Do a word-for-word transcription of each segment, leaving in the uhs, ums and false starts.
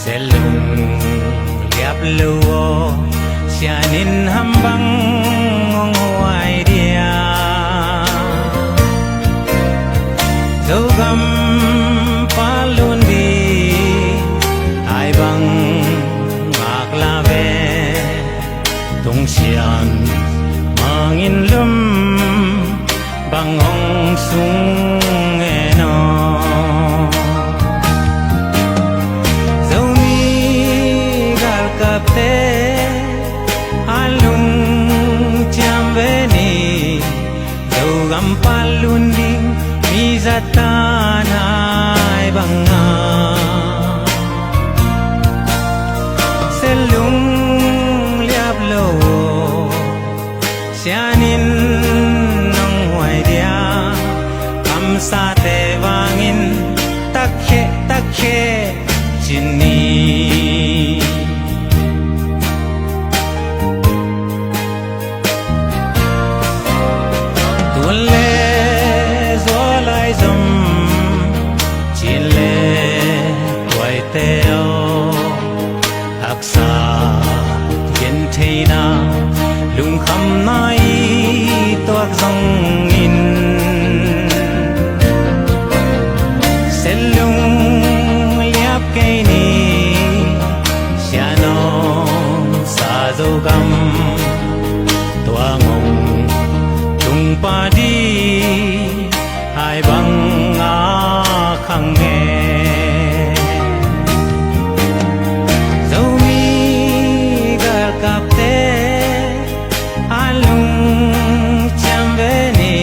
Tel lungliap lo aw, sian in ham bang hong huai dia? Zogam palun di, ai bang ngak la ve. Tung sian mangin lum bang hong sung en aw. Zomi galkapte a lungciam ve ni, Zogam palun ding mi zatan ai bang a. Tel lungliap lo aw, sian in hong huai dia? Kamsate vangin takheh takheh ci ni. Tun le zua lai zom, cin le kuaite aw, haksa gentheihna lungkhamna i tuak zongin, tel lungliap kei ni, sian hong sa Zogam, tua ngong tung pah di ai bang a khang e. Zomi galkapte a lungciam ve ni,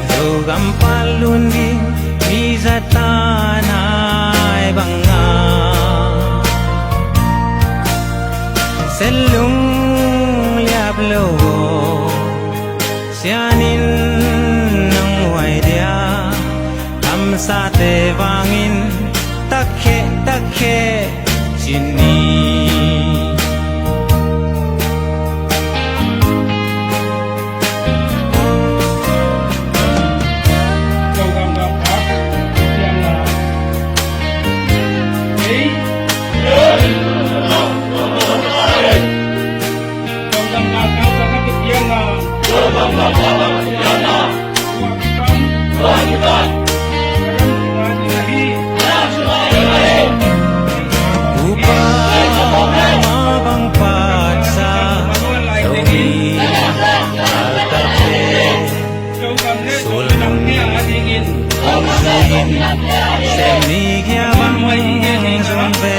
Zogam palun ding mi zatan ai bang a. Tel lungliap lo aw, sian in hong huai dia? Kamsate vangin takheh takheh ci ni. Upa ma bang patsa, Zomi alkapte, sulnung hong zui in, sem ni gia bang zong ve.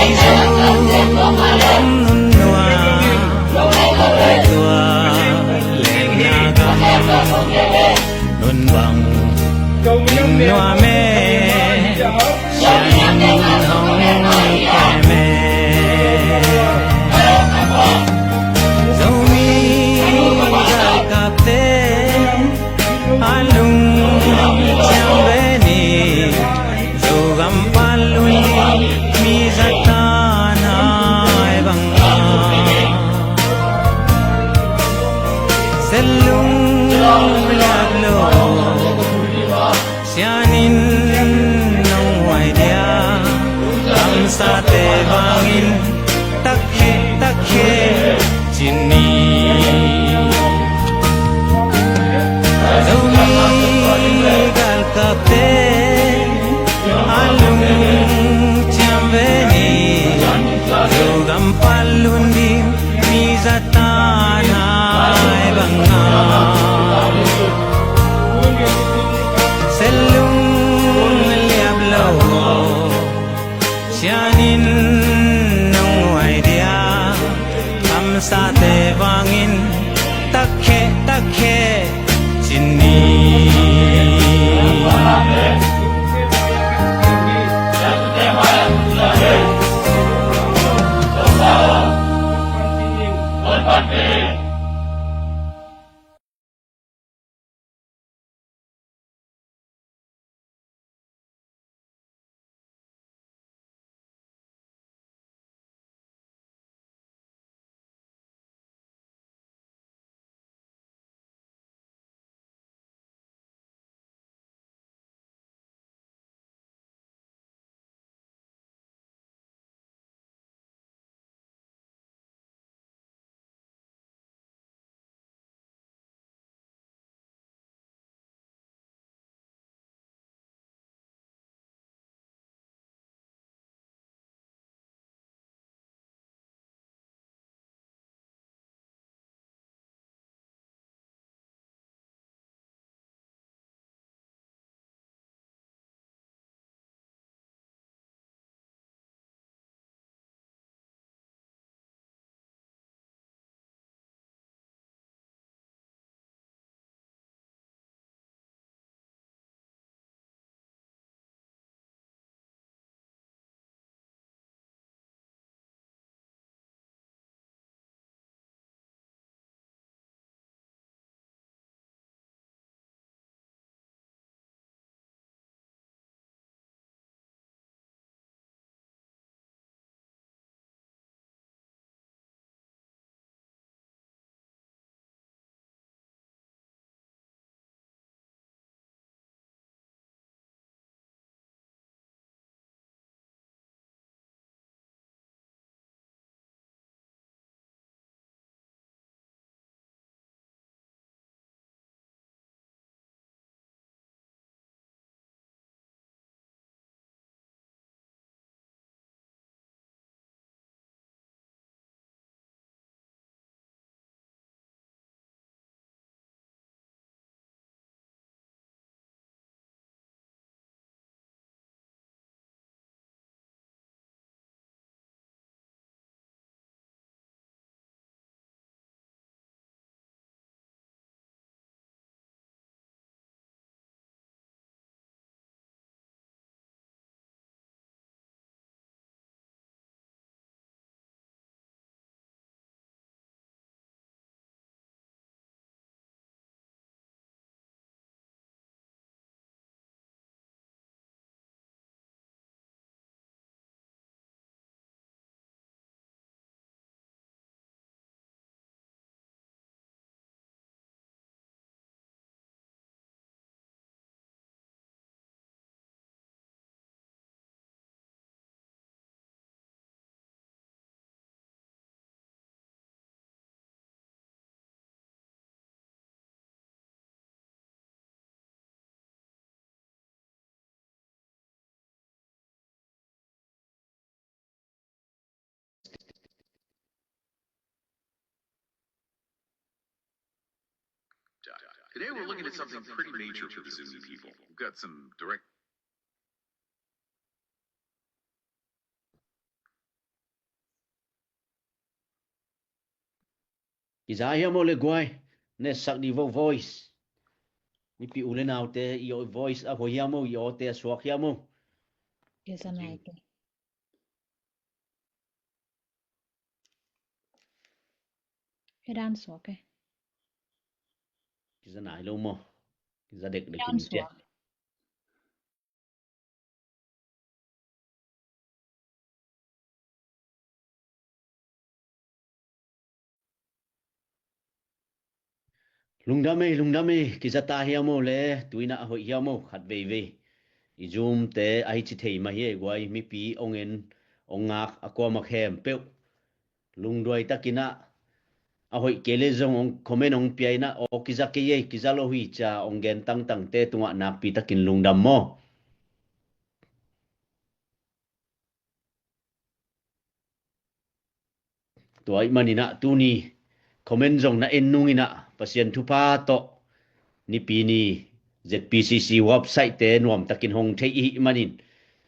Ei Zogam nunnua, tua lenna gam nun bang nuam e, sian in hong kem e. Zomi galkapte a lungciam ve ni, Zogam palun ding mi zatan ai bang a. Tel lungliap lo aw, sian in hong huai dia? Today we're looking at something pretty major for the Zomi people. We've got some direct Kiza hiam o le guai, ne sak di vo voice. Mipi u le naute i o voice a hoi hiam o, i o te a suak hiam o. Kiza nai te. He dan suak e. Kiza nai lo mo. Kiza dek dek dan in te suak. Lungdam ei, lungdam ei, kizata hiam o le, tuina a hoih hiam o, khat veivei. I Zoom te a hi ci thei mah hi ei guai, mipi ong en, ong ngak, a kuama khempeuh. Lungduai takinah, a hoih kei le zong ong comment ong pia inah, aw kiza kei ei, kiza lo hi cia ong gen tangtangte tungah nakpi takin lungdam maw. Tua ih maninah tuni comment zong na en nunginah Pasian thupha tawh nipi ni Z P C C website te nuamtakin hong thei ih manin,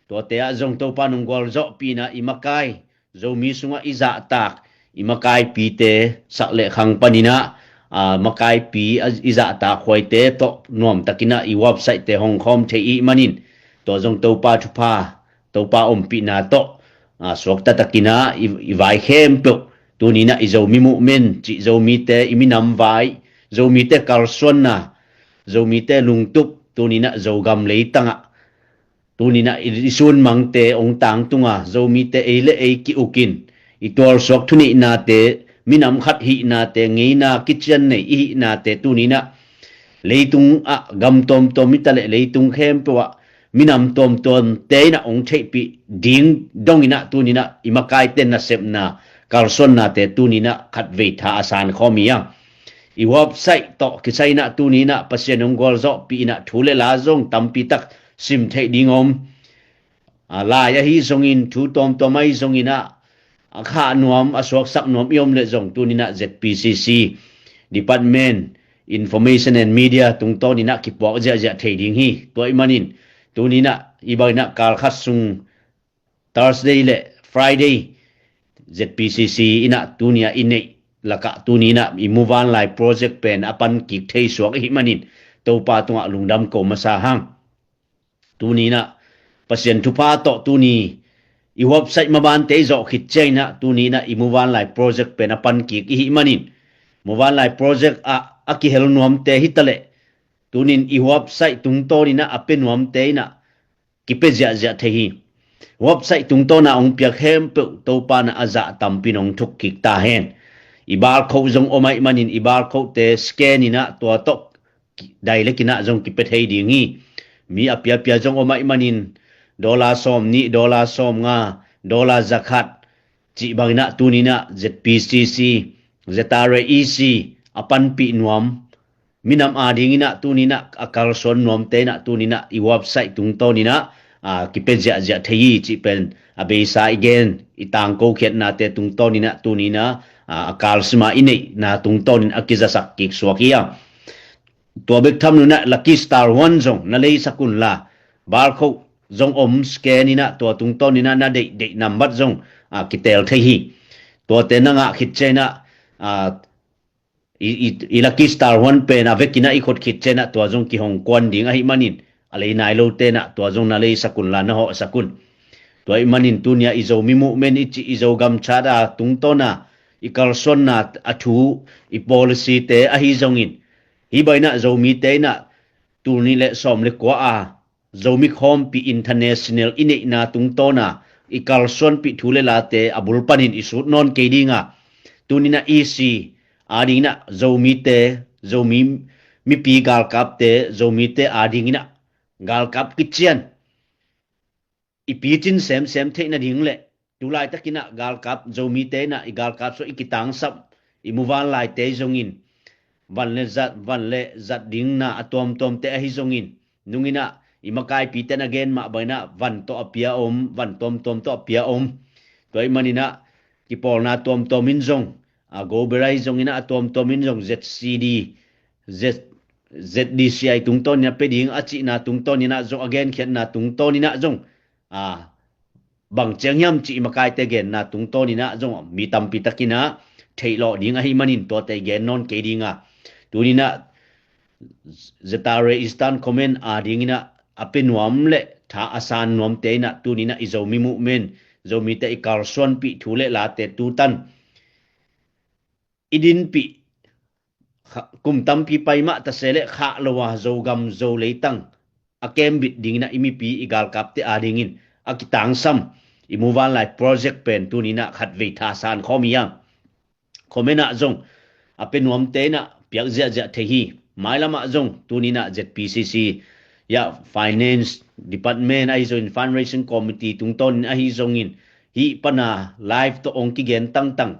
tuate ah zong Topa nung gualzawhpihna i makai, Zomi sungah i zahtak, i makaipite sak le khang paninah, a, makaipi a, i zahtak huaite tawh nuamtakinah i website te hong khawm thei ih manin, tua zong Topa thupha, Topa ompihna tawh, a, suakta takinah i, i vai khempeuh, tuninah i Zomi movement cih Zomite i minam vai, Zomite kalsuanna, Zomite lungtup, tuninah Zogam leitangah tuninah i, i sunmangte ong tangtunga, Zomite ei le ei ki-ukin, i tualsuak thuneihnate, minam khat hihnate, ngeina kician nei i hihnate, tuninah leitung ah gam tuamtuam i ta le leitung khempeuh ah minam tuamtuamte inah ong theihpih ding donginah tuninah i makaite nasepna, kalsuannate tuninah khat vei tha a sankhawm hi a. I website tawh kisai inah tuninah Pasian ong gualzawhpih inah thu le la zong tampitak sim theih ding om. A, lai ahi zongin, thu tuamtuam ahi zonginah, a khah nuam, a suaksak nuam i om le zong tuninah Z P C C Department Information and Media tungtawninah kipuak ziahziah thei ding hi. Tua ih manin tuninah i banginah kalkhat sung Thursday le Friday Z P C C inah tunia i neih lakah tuninah i muvanlai project pen a pan kik thei suak i hih manin Topa tungah lungdam ko masa hang. Tuninah Pasian thupha tawh tuni i website mabante i zawh khit cianginah tuninah i muvanlai project pen a pan kik i hih manin, muvanlai project ah a kihel nuamte hi ta le, tunin i website tungtawninah a pe nuamte inah kipia ziahziah thei hi. Website tungtawna ong piak khempeuh Topa na a zah tampin ong thuk kik ta hen. I barcode zong om aih manin i barcode te scan inah tua tawh dai le kinah zong kipia thei ding hi. Mi a piapia zong om aih manin dollar sawm nih, dollar sawm nga, dollar zakhat cih banginah tuninah Z P C C, Z R A E C a panpih nuam, minam adinginah tuninah a kalsuan nuamte inah tuninah i website tungtawninah, a, kipia ziahziah thei hi cih pen a beisa i gen i tangko khiatnate tungtawninah tuninah, a, a kalsima i neihna tungtawnin a kizasak kik suak hi a. Tua bek tham nunah Lucky Star One zong na leisak unla, barcode zong om, scan inah tua tungtawninah na deihdeih nambat zong, a, kitel thei hi. Tuate na ngah khit cianginah, a, i, i, i Lucky Star One pen a vekinah i khut khit cianginah tua zong kihong kuan ding ahih manin, a lei nai lote inah tua zong na leisak unla na hawhsak un. Tua ih manin tunia i Zomi movement i cih i Zogam chat a tungtawna i kalsuanna a thu, i policy te ahi zongin, hih banginah Zomite inah tul nih le sawm le kua a Zomi khawmpi international i neihna tungtawna i kalsuanpih thu le late a bul panin i sut nawn kei dinga, tuninah E C adinginah Zomite, Zomi mipi galkapte, Zomite adinginah galkap kician i picin semsem theih nading le tulaitakinah galkap, Zomite inah i galkap sua i kitangsap i muvanlaite zongin van le zat, van le zat dingna a tuamtuamte ahi zongin, nunginah i makaipite na gen mah banginah van tawh a pia om, van tuamtuam tawh a pia om. Tua ih maninah kipawlna tuamtuam in zong, a, Go Bera ahi zonginah a tuamtuam in zong Z C D, Z, Z D C I tungtawn in a pia ding a cihna tungtawn in ah zong, a genkhiatna tungtawn in ah zong, a, bang ciang hiam cih i makaite genna tungtawn in ah zong mi tampi takin ah theih lawh ding ahih manin tuate i gen nawn kei ding a, tuni in ah Z R A Eastern Command a dingin ah a pia nuam le tha a san nuamte in ah tuni in ah i Zomi movement, Zomite i kalsuanpih thu le late tutan i dinpih, kha-, kum tampi pai mah ta se leh khah lo a Zogam Zo leitang a kembit dingin ah i mipi i galkapte a dingin a kitangsam i muvanlai project pen tuni in ah khatvei tha san khawm hi hang. Comment ah zong a pia nuamte in ah piak ziahziah thei hi. Mailam ah zong tuni in ah Z P C C, ya, Finance Department ahi zongin, Fundraising Committee tungtawn in ahi zongin, hih pan a live tawh hong kigen tangtang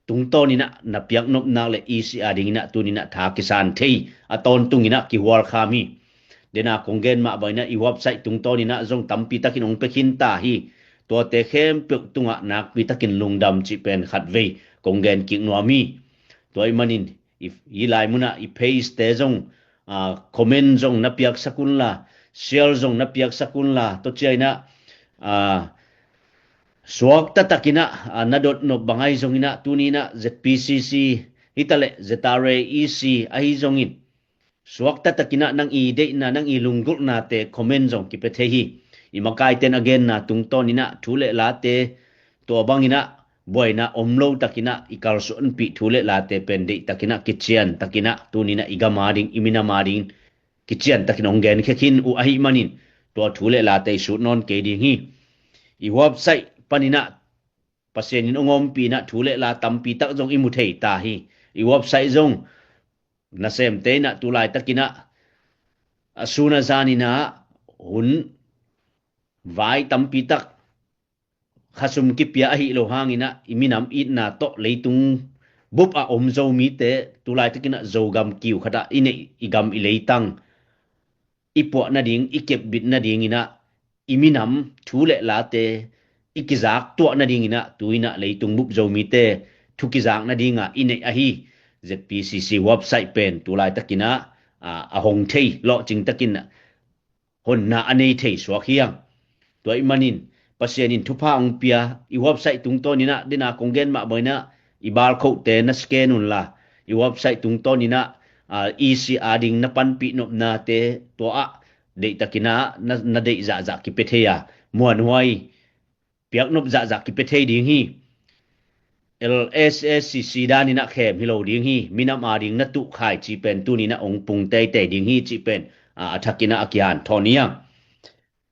tungtawn in ah na piak nop nak le E C a dingin ah tuni in ah tha kisan thei a tawntung in ah kihualkham hi. Dena kong gen mah bang in ah i website tungtawn in ah zong tampi takin hong pia khin ta hi. Tuate khempeuh tungah nakpi takin lungdam cih pen khatvei kong gen kik nuam hi. Tua ahih manin i, i lai mun ah i page te zong, a, comment zong na piaksak un la, share zong na piaksak un la, tua ciang in ah, a, suakta takin ah, a, na dot nop bang ahi zongin ah tuni in ah Z P C C hi ta leh Z R A E C ahi zongin suakta takin ah nang i deihna, nang i lunggulhnate comment zong kipia thei hi. I makaite'n a genna tungtawn in ah thu le late tua bangin ah buaina om lo takin ah i kalsuanpih thu le late pen deih takin ah kician takin ah tuni in ah i gam a ding, i minam a ding kician takin hong genkhia khin uh ahih manin tua thu le late i sut nawn kei ding hi. I website panin ah Pasian in hong ompih in ah thu le la tampi tak zong i mu thei ta hi. I website zong nasemte in ah tu laitakin ah a sun a zan in ah hun vai tampi tak khasum kipia ahi lo hangin ah i minam itna tawh leitung bup a om Zomite tu laitakin ah Zogam kiu khat ah i neih i gam i leitang i puah nading, i kepbit nadingin ah i minam thu le late i kizak tuah nadingin ah tu in ah leitung bup Zomite thu kizak nading a i neih ahi Z P C C website pen tu laitakin ah, a, a hong thei lawhcing takin ah honna a nei thei suak hi hang. Tua ahih manin Pasian in thupha hong pia i website tungtawn in ah dena kong gen mah bang in ah i barcode te na scan un la, i website tungtawn in ah, a, E C a ding na panpih nopnate tua ah deih takin ah na, na deih zahzah kipia thei a, muanhuai piak nop zahzah kipia thei ding hi. L S S C C dan in ah khem hi lo ding hi. Minam a ding na tuh khai cih pen tuni in ah hong pung teitei ding hi cih pen, a, a thakin ah a kihanthawn hi hang.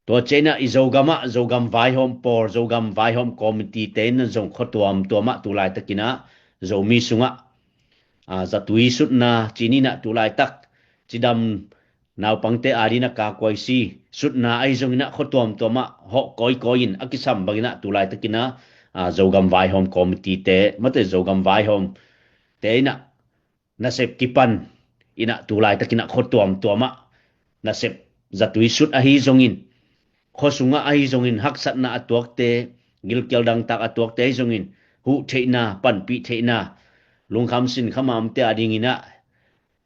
Tua ciang in ah i Zogam ah Zogam vaihawm pawl, Zogam vaihawm committee te in zong khua tuamtuam ah tu laitakin ah Zomi sungah, a, zatui sutna ci ni in ah tu laitak cidam naupangte a dingin ah kakuaisi sutna ahi zongin ah khua tuamtuam ah hawh kawikawi in a kisam bangin ah tu laitakin ah, a, Zogam vaihawm committee te, mate Zogam vaihawm te in ah nasep kipan in ah tu laitakin ah khua tuamtuam ah nasep zatui sut ahi zongin, khua sungah ahi zongin haksatna a tuakte, gilkial dangtak a tuakte ahi zongin huh theihna, panpih theihna, lungkham sinkham a omte a dingin ah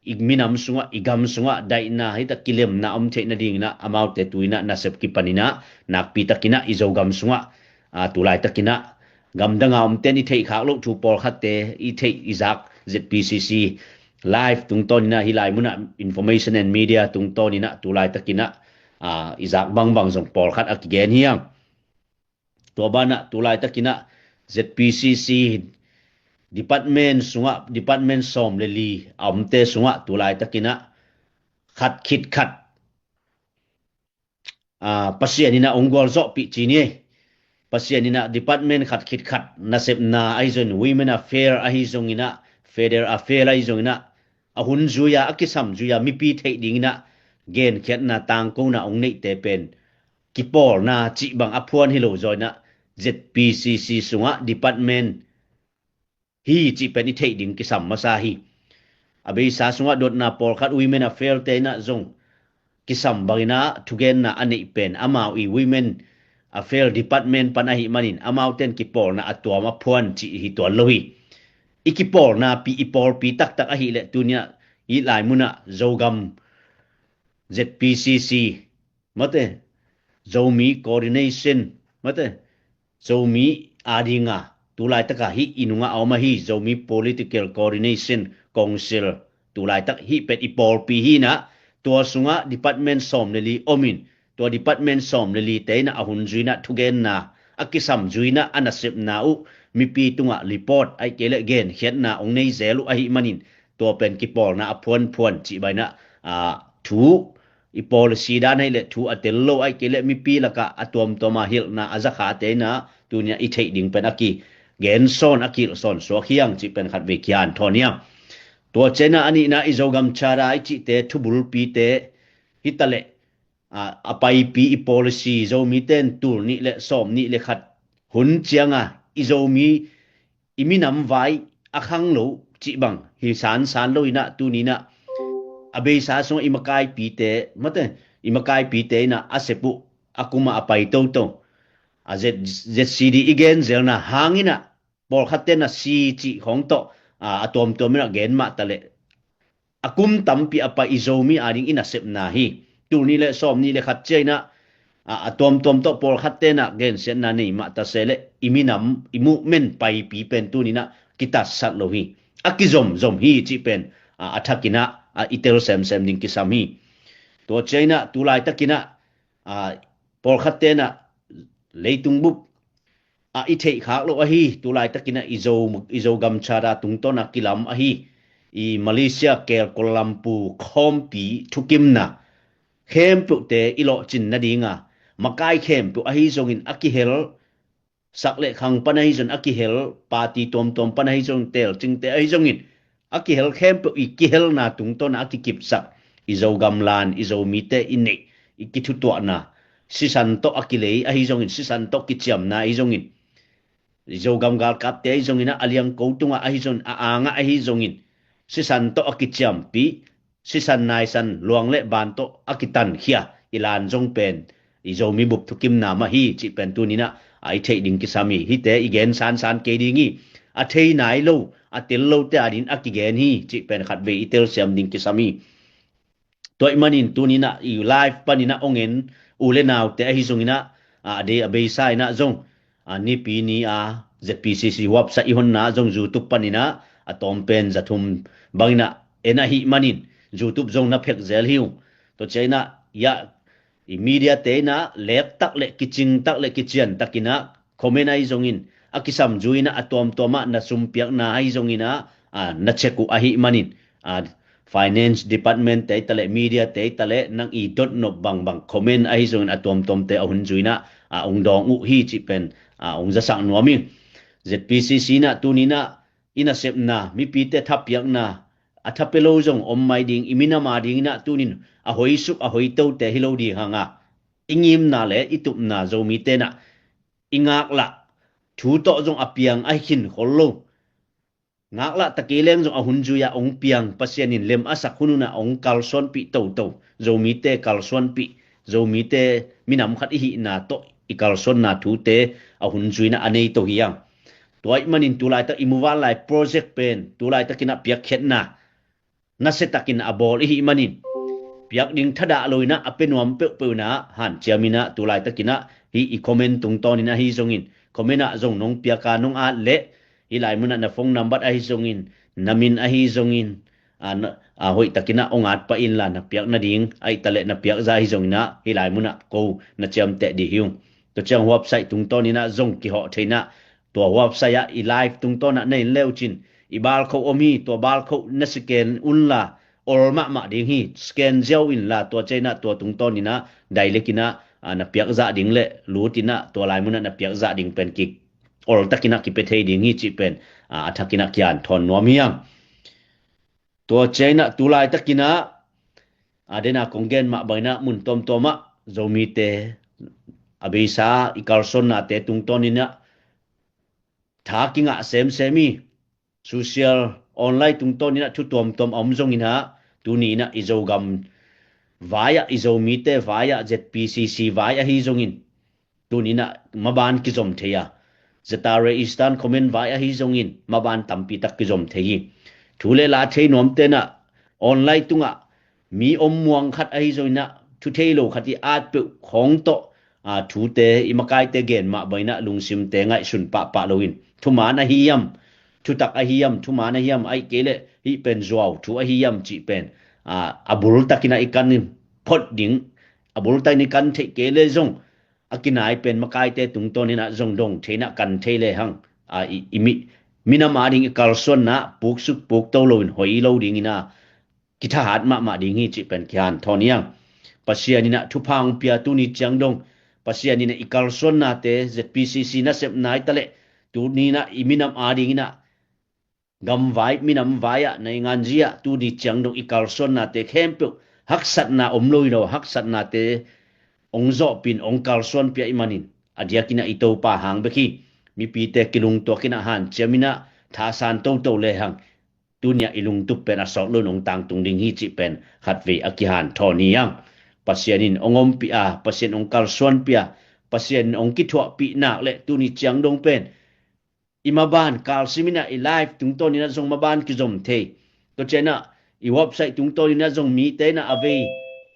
i minam sungah, i gam sungah daihna, hita kilemna om theih nadingin ah amaute tu in ah nasep kipan in ah nakpi takin ah i Zogam sungah, a, tu laitakin ah gamdang a omte'n i theih khak loh thu pawlkhatte i theih i zak Z P C C live tungtawn in ah hih lai mun ah Information and Media tungtawn in ah tu laitakin ah, a, i zak bangbang zong pawlkhat a kigen hi hang. Tua banah tu laitakin ah Z P C C department sungah, department sawm le li a omte sungah tu laitakin ah khat khit khat, a, Pasian in ah hong gualzawhpih ci ni. Pasian in ah department khat khit khat nasepna ahi zongin, Women Affair ahi zongin ah, Federal Affair ahi zongin ah, a hun zui a, a kisam zui a, mipi theih dingin ah genkhiatna, tangkona hong neihte pen kipawlna cih bang a phuan hi lo zaw in ah Z P C C sungah department hi cih pen i theih ding kisam masa hi. A beisa sungah dotna pawlkhat Women Affair te in ah zong kisam bangin ah thugenna a neih pen amau i Women Affair department pan ahih manin amaute'n kipawlna a tuam a phuan cih hi tuan lo hi. I kipawlnapi, i pawlpi taktak ahih leh tuni in ah hih lai munah Zogam Z P C C, mate, Zomi Coordination, mate, Zomi adinga tulaitaka hih i nungah a om ahi Zomi Political Coordination Council, tulaitak hih pen i pawlpi hi inah, tua sungah department sawm le li om in, tua department sawm le lite inah a hun zui inah thugenna, a kisam zui inah a nasepna uh mipi tungah report ahih kei leh genkhiatna hong nei zel uh ahih manin, tua pen kipawlna a phuanphuan cih bang inah, a, thu i policy dan ahih leh thu a tel lo ahih kei leh mipi lakah a tuamtuam a hilhna a zakhate inah tuni-ah i theih ding pen a kigensawn, a kihilhsawn suak hi hang cih pen khatvei kihanthawn hi hang. Tua ciang inah a nihna i Zogam Charter i cihte, thubulpite hi taleh, a, a paipi i policy Zomite in tul nih le sawm nih le khat hun cianga i Zomi i minam vai a khang lo cih bang hi sansan lo inah tuni inah a beisa sungah i makaipite, mate, i makaipite inah a sep uh a kumah a pai toto, a Z-, Z C D i genzelna hang inah pawlkhatte na si cih khawng tawh, a, a tuamtuam inah gen mah taleh a kum tampi a pai i Zomi ading i nasepna hi. Tul nih le sawm nih le khat ciang inah, a, a tuamtuam tawh pawlkhatte inah gensiatna nei mah ta se leh i minam, i movement paipi pen tuni inah kitatsat lo hi. A kizomzom hi cih pen, a, a thak inah, a, i tel semsem ding kisam hi. Tua ciang inah tulaitak inah, a, pawlkhatte inah leitung bup a i theihkhak loh ahi, tulaitak inah i Zo, i Zogam Charter tungtawn a kilam ahi i Malaysia kel Kuala Lumpur khawmpi thukimna khempeuhte i lawhcin nadinga makai khempeuh ahi zongin a kihel, sak le khang pan ahi zongin a kihel, party tuamtuam pan ahi zongin, telcingte ahi zongin a kihel khempeuh i kihelna tungtawn a kikipsak i Zogam lan, i Zomite i neih, i kithutuahna, sisan tawh a kilei ahi zongin, sisan tawh kiciamna ahi zongin, i Zogam galkapte ahi zongin, a liangko tungah ahi zongin, a angah ahi zongin, sisan tawh a kiciampih, sisan naisan luang le ban tawh a kitankhia i lan zong pen i Zomi bup thukimna mah hi cih pen tuni inah a i theih ding kisam hi. Hihte i gen sansan kei ding hi. A thei nai lo, a tel lote ading a kigen hi cih pen khatvei i telsiam ding kisam hi. Tua ahih manin tuni inah i live pan inah hong en u le naute ahi zongin ah, a, a dei a beisa inah zong, a, nipi ni a Z P C C website i honna zong YouTube pan inah a tawm pen za thum bang inah en ahih manin YouTube zong na phek zel hi uh. Tua ciang inah, ya, i mediate inah lek tak le kicing tak le kician tak inah comment ahi zongin, a kisam zui inah a tuamtuam ah na sumpiakna ahi zongin ah, a, na check uh ahih manin, a, finance department te hi taleh, media te hi taleh, nang i dotnop bangbang comment ahi zongin a tuamtuamte a hun zui inah, a, hong dawng uh hi cih pen, a, hong zasak nuam hi. Z P C C inah tuni inah i nasepna, mipite thapiakna, a thapia lo zong om mai ding, i minam ading inah tuni in a hoisuk a hoitote hi lo ding hang a, i ngimna le i tupna Zomite inah i ngaklah thu tawh zong a piang ahi khin khol lo. Ngaklah ta kei leng zong a hun zui ah hong piang, Pasian in lem a sak hun hun ah hong kalsuanpih toto, Zomite kalsuanpih, Zomite minam khat i hihna tawh i kalsuanna thute a hun zui inah a nei to hi hang. Tua ahih manin tulaitak i muvanlai project pen tulaitak inah piakkhiatna nasia takin a bawl i hih manin, piak ding thadah lo inah a pia nuam peuhpeuh inah hanciam inah tulaitak inah hih i comment tungtawn inah ahi zongin, comment ah zong nong piak a nong at leh, hih lai munah na phone number ahi zongin, na min ahi zongin, a, na, a, hoihtak inah hong at pah inla, na piak nading ahih taleh na piak zah ahi zongin ah hih lai munah ko na ciamteh ding hi ung. Tua ciang website tungtawn inah zong kihawh thei inah, tua website ah i live tungtawn ah na en le uh cin, i barcode om hi, tua barcode na scan unla ol mahmah ding hi. Scan ziau inla, tua ciang inah tua tungtawn inah direct inah, a, na piak zah ding le lut inah tua lai munah na piak zah ding pen ki ol tak inah kipia thei ding hi cih pen, a, a thak inah kihanthawn nuam hi hang. Tua ciang inah tulaitak inah, a, den a kong gen mah bang inah mun tuamtuam ah Zomite a beisa i kalsuannate tungtawn inah tha kingah semsem hi. Social online tungtawn inah thu tuamtuam a om zongin ah, tuni inah i Zogam vai ah, i Zomite vai ah, Z P C C vai ahi zongin, tuni inah maban kizom thei a, Zatare Eastern Command vai ahi zongin maban tampi tak kizom thei hi. Thu le la thei nuamte inah online tungah mi om muang khat ahi zongin ah, thu thei lo khat i at peuh khawng tawh, a, thute i makaite gen mah bangin ah lungsimte ngaihsun pahpah loin, thuman ahi hiam, thutak ahi hiam, thuman ahi hiam, ahih kei leh hih pen zuau thu ahi hiam cih pen, a, a bultakin ah i kan phot ding, a bultakin i kan theih kei leh zong a kinai pen makaite tungtawnin ah zong dong thei in ah kan thei lehang, a, i, i mi, minam ading i kalsuanna puksuk pukto loin hoih lo dingin ah kithahat mahmah ding hi cih pen kihanthawn hi hang. Pasian in ah thupha hong pia tuni ciang dong, Pasian in ah i kalsuannate, Z P C C nasepna hi taleh, tuni in ah i minam adingin ah gamvai, minam vai ah, nainganzi ah, tuni ciang dong i kalsuannate khempeuh haksatna om lo hi lo, haksatnate hong zawhpih in hong kalsuanpih ahih manin, a diakin ah i Topa hang bek hi. Mipite kilungtuakin ah hanciamin ah thasan toto lehang, tuni ah i lungtup pen a sawt loin hong tangtung ding hi cih pen khatvei a kihanthawn hi hang. Pasian in hong ompih a, Pasian hong kalsuanpih a, Pasian in hong kithuahpih nak leh tuni ciang dong pen i maban kalsimin ah, i live tungtawnin ah zong maban kizom thei. Tua ciangin ah i website tungtawnin ah zong mite in ah a vei,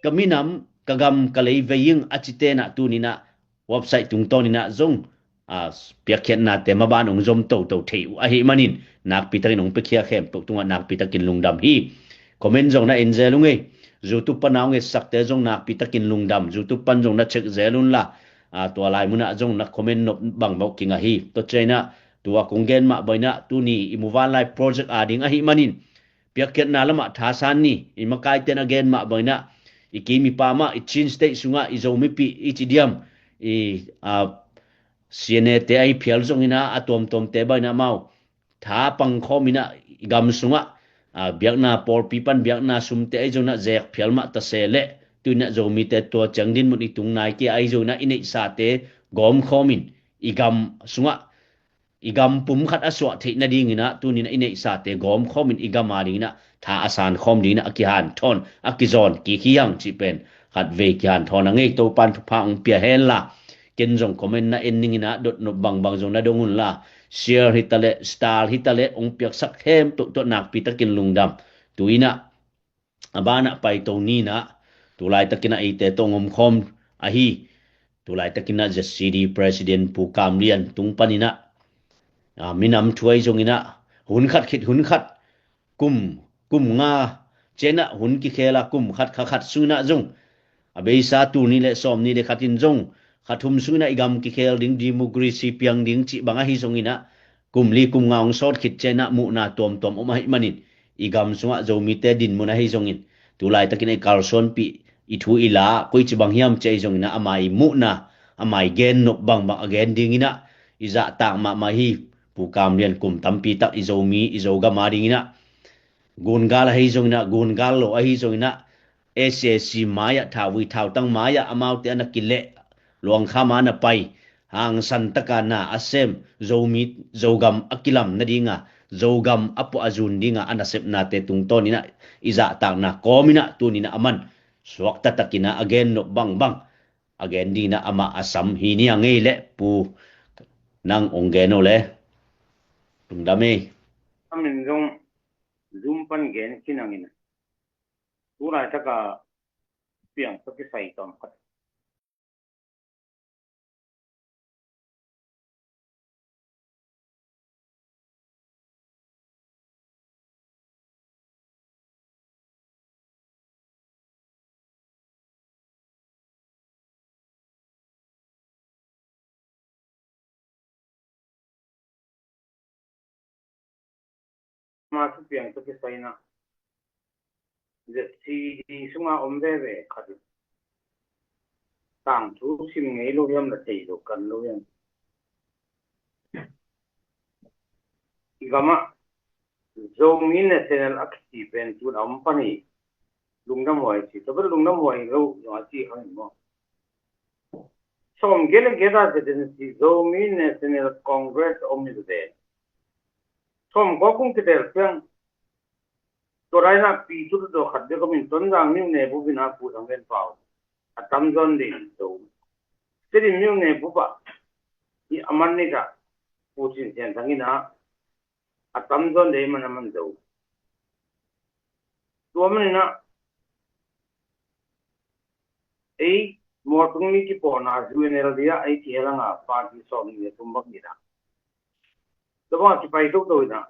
ka minam, ka gam, ka lei vei ing a cite in ah tuni in ah website tungtawnin ah zong, a, piakkhiatnate maban hong zom toto thei uh ahih manin, nakpitakin hong piakhia khempeuh tungah nakpitakin lungdam hi. Comment zong na en zel ung ei. YouTube pan a hong etsakte zong nakpitakin lungdam. YouTube pan zong na check zel unla, a, tua lai munah zong na comment nop bangbang kinga hi. Tua ciangin ah tua kong gen mah bangin ah tuni i muvanlai project ading ahih manin, piakkhiatna lamah thasan ni. I makaite in a gen mah bangin ah, i kim i pam ah, i Chin State sungah i Zomipih i ci diam, i, a, C N A te ahi phial zongin ah, a tuamtuamte bangin ah amau tha pangkhawmin ah, i gam sungah, a, biakna, pawlpi pan biakna sumte ahi zongin ah zek phial mah ta se leh, tu-in ah Zomite tua ciang dinmun i tung nai kei a, ahi zongin ah i neihsate gawmkhawmin, i gam sungah, i gam pum khat a suah theih nadingin ah, tuni in ah i neihsate gawmkhawmin i gam adingin ah tha a sankhawm dingin ah a kihanthawn, a kizawn kik hi hang cih pen khatvei kihanthawn a ngei. Topa'n thupha hong pia henla, ken zong comment na en ningin ah dotnop bangbang zong na dong unla, share hi taleh, star hi taleh, hong piaksak khempeuh tawh nakpitakin lungdam. Tu-in ah a banah paito ni in ah, tu laitakin ah eite tawh hong omkhawm ahi, tu laitakin ah Z C D President Pu Kam Lian tung panin ah, a, minam thu ahi zongin ah, hun khat khit hun khat, kum, kum nga ciangin ah hun kikhel a, kum khat kha khat sungin ah zong, a beisa tul nih le sawm nih le khat in zong, kha thum sungin ah i gam kikhel ding, democracy piang ding cih bang ahi zongin ah, kum li kum nga hong sawt khit ciangin ah muhna tuamtuam om ahih manin, i gam sungah Zomite dinmun ahi zongin, tu laitakin ah i kalsuanpih, i thu i la koici bang hiam cih ahi zongin ah, ama i muhna, ama i gennop bangbang a gen dingin ah i zahtak mahmah hi. Pu Kam Lian kum tampi tak i Zomi, i Zogam adingin ah, gungal ahi zongin ah, gungal lo ahi zongin ah, S A C mai-ah, thauvui thautang mai-ah amaute a na kileh, luangkham a na pai, hangsan taka na a sem, Zomi, Zogam a kilam nadinga, Zogam a puah a zun dinga a nasepnate tungtawnin ah i zahtakna kawmin ah tuni in ah aman suakta takin ah a gennop bangbang a gen dingin ah amah a sam hi ni a ngei leh, Pu, nang hong gen o le. Lungdam ei. Amin zong Zoom pan gen khin hangin, tu laitaka piang tawh kisai tawm khat. Ama thupiang tawh kisai in ah, Z C D sunga om veve khat in tangthu sim ngei lo hiam, la thei lo kan lo hiam? I gamah Zomi National a kici pen tun a om pan hi. Lungdam huai ci, tua bel lungdam huai lo zong a ci kha hi maw? Sawm gel le gel a zetin si Zomi National Congress a om hi zaw. Sawm kua kung kitel piang. Tua laina pi tu tu khat bek om in, Tonzang New Nebup in a Pu Thang Len Pau a tamzaw ding zo. Tedim New Nebup ah i a man ni ta Pu Cin Sian Thang in a a tamzaw ding man a man zo. Tu Tua manin ah ei mualtung mi kipawlna U N L D ah ei kihel a, party sawmnih le thum bang hi a. Tua bang a kipai toto in ah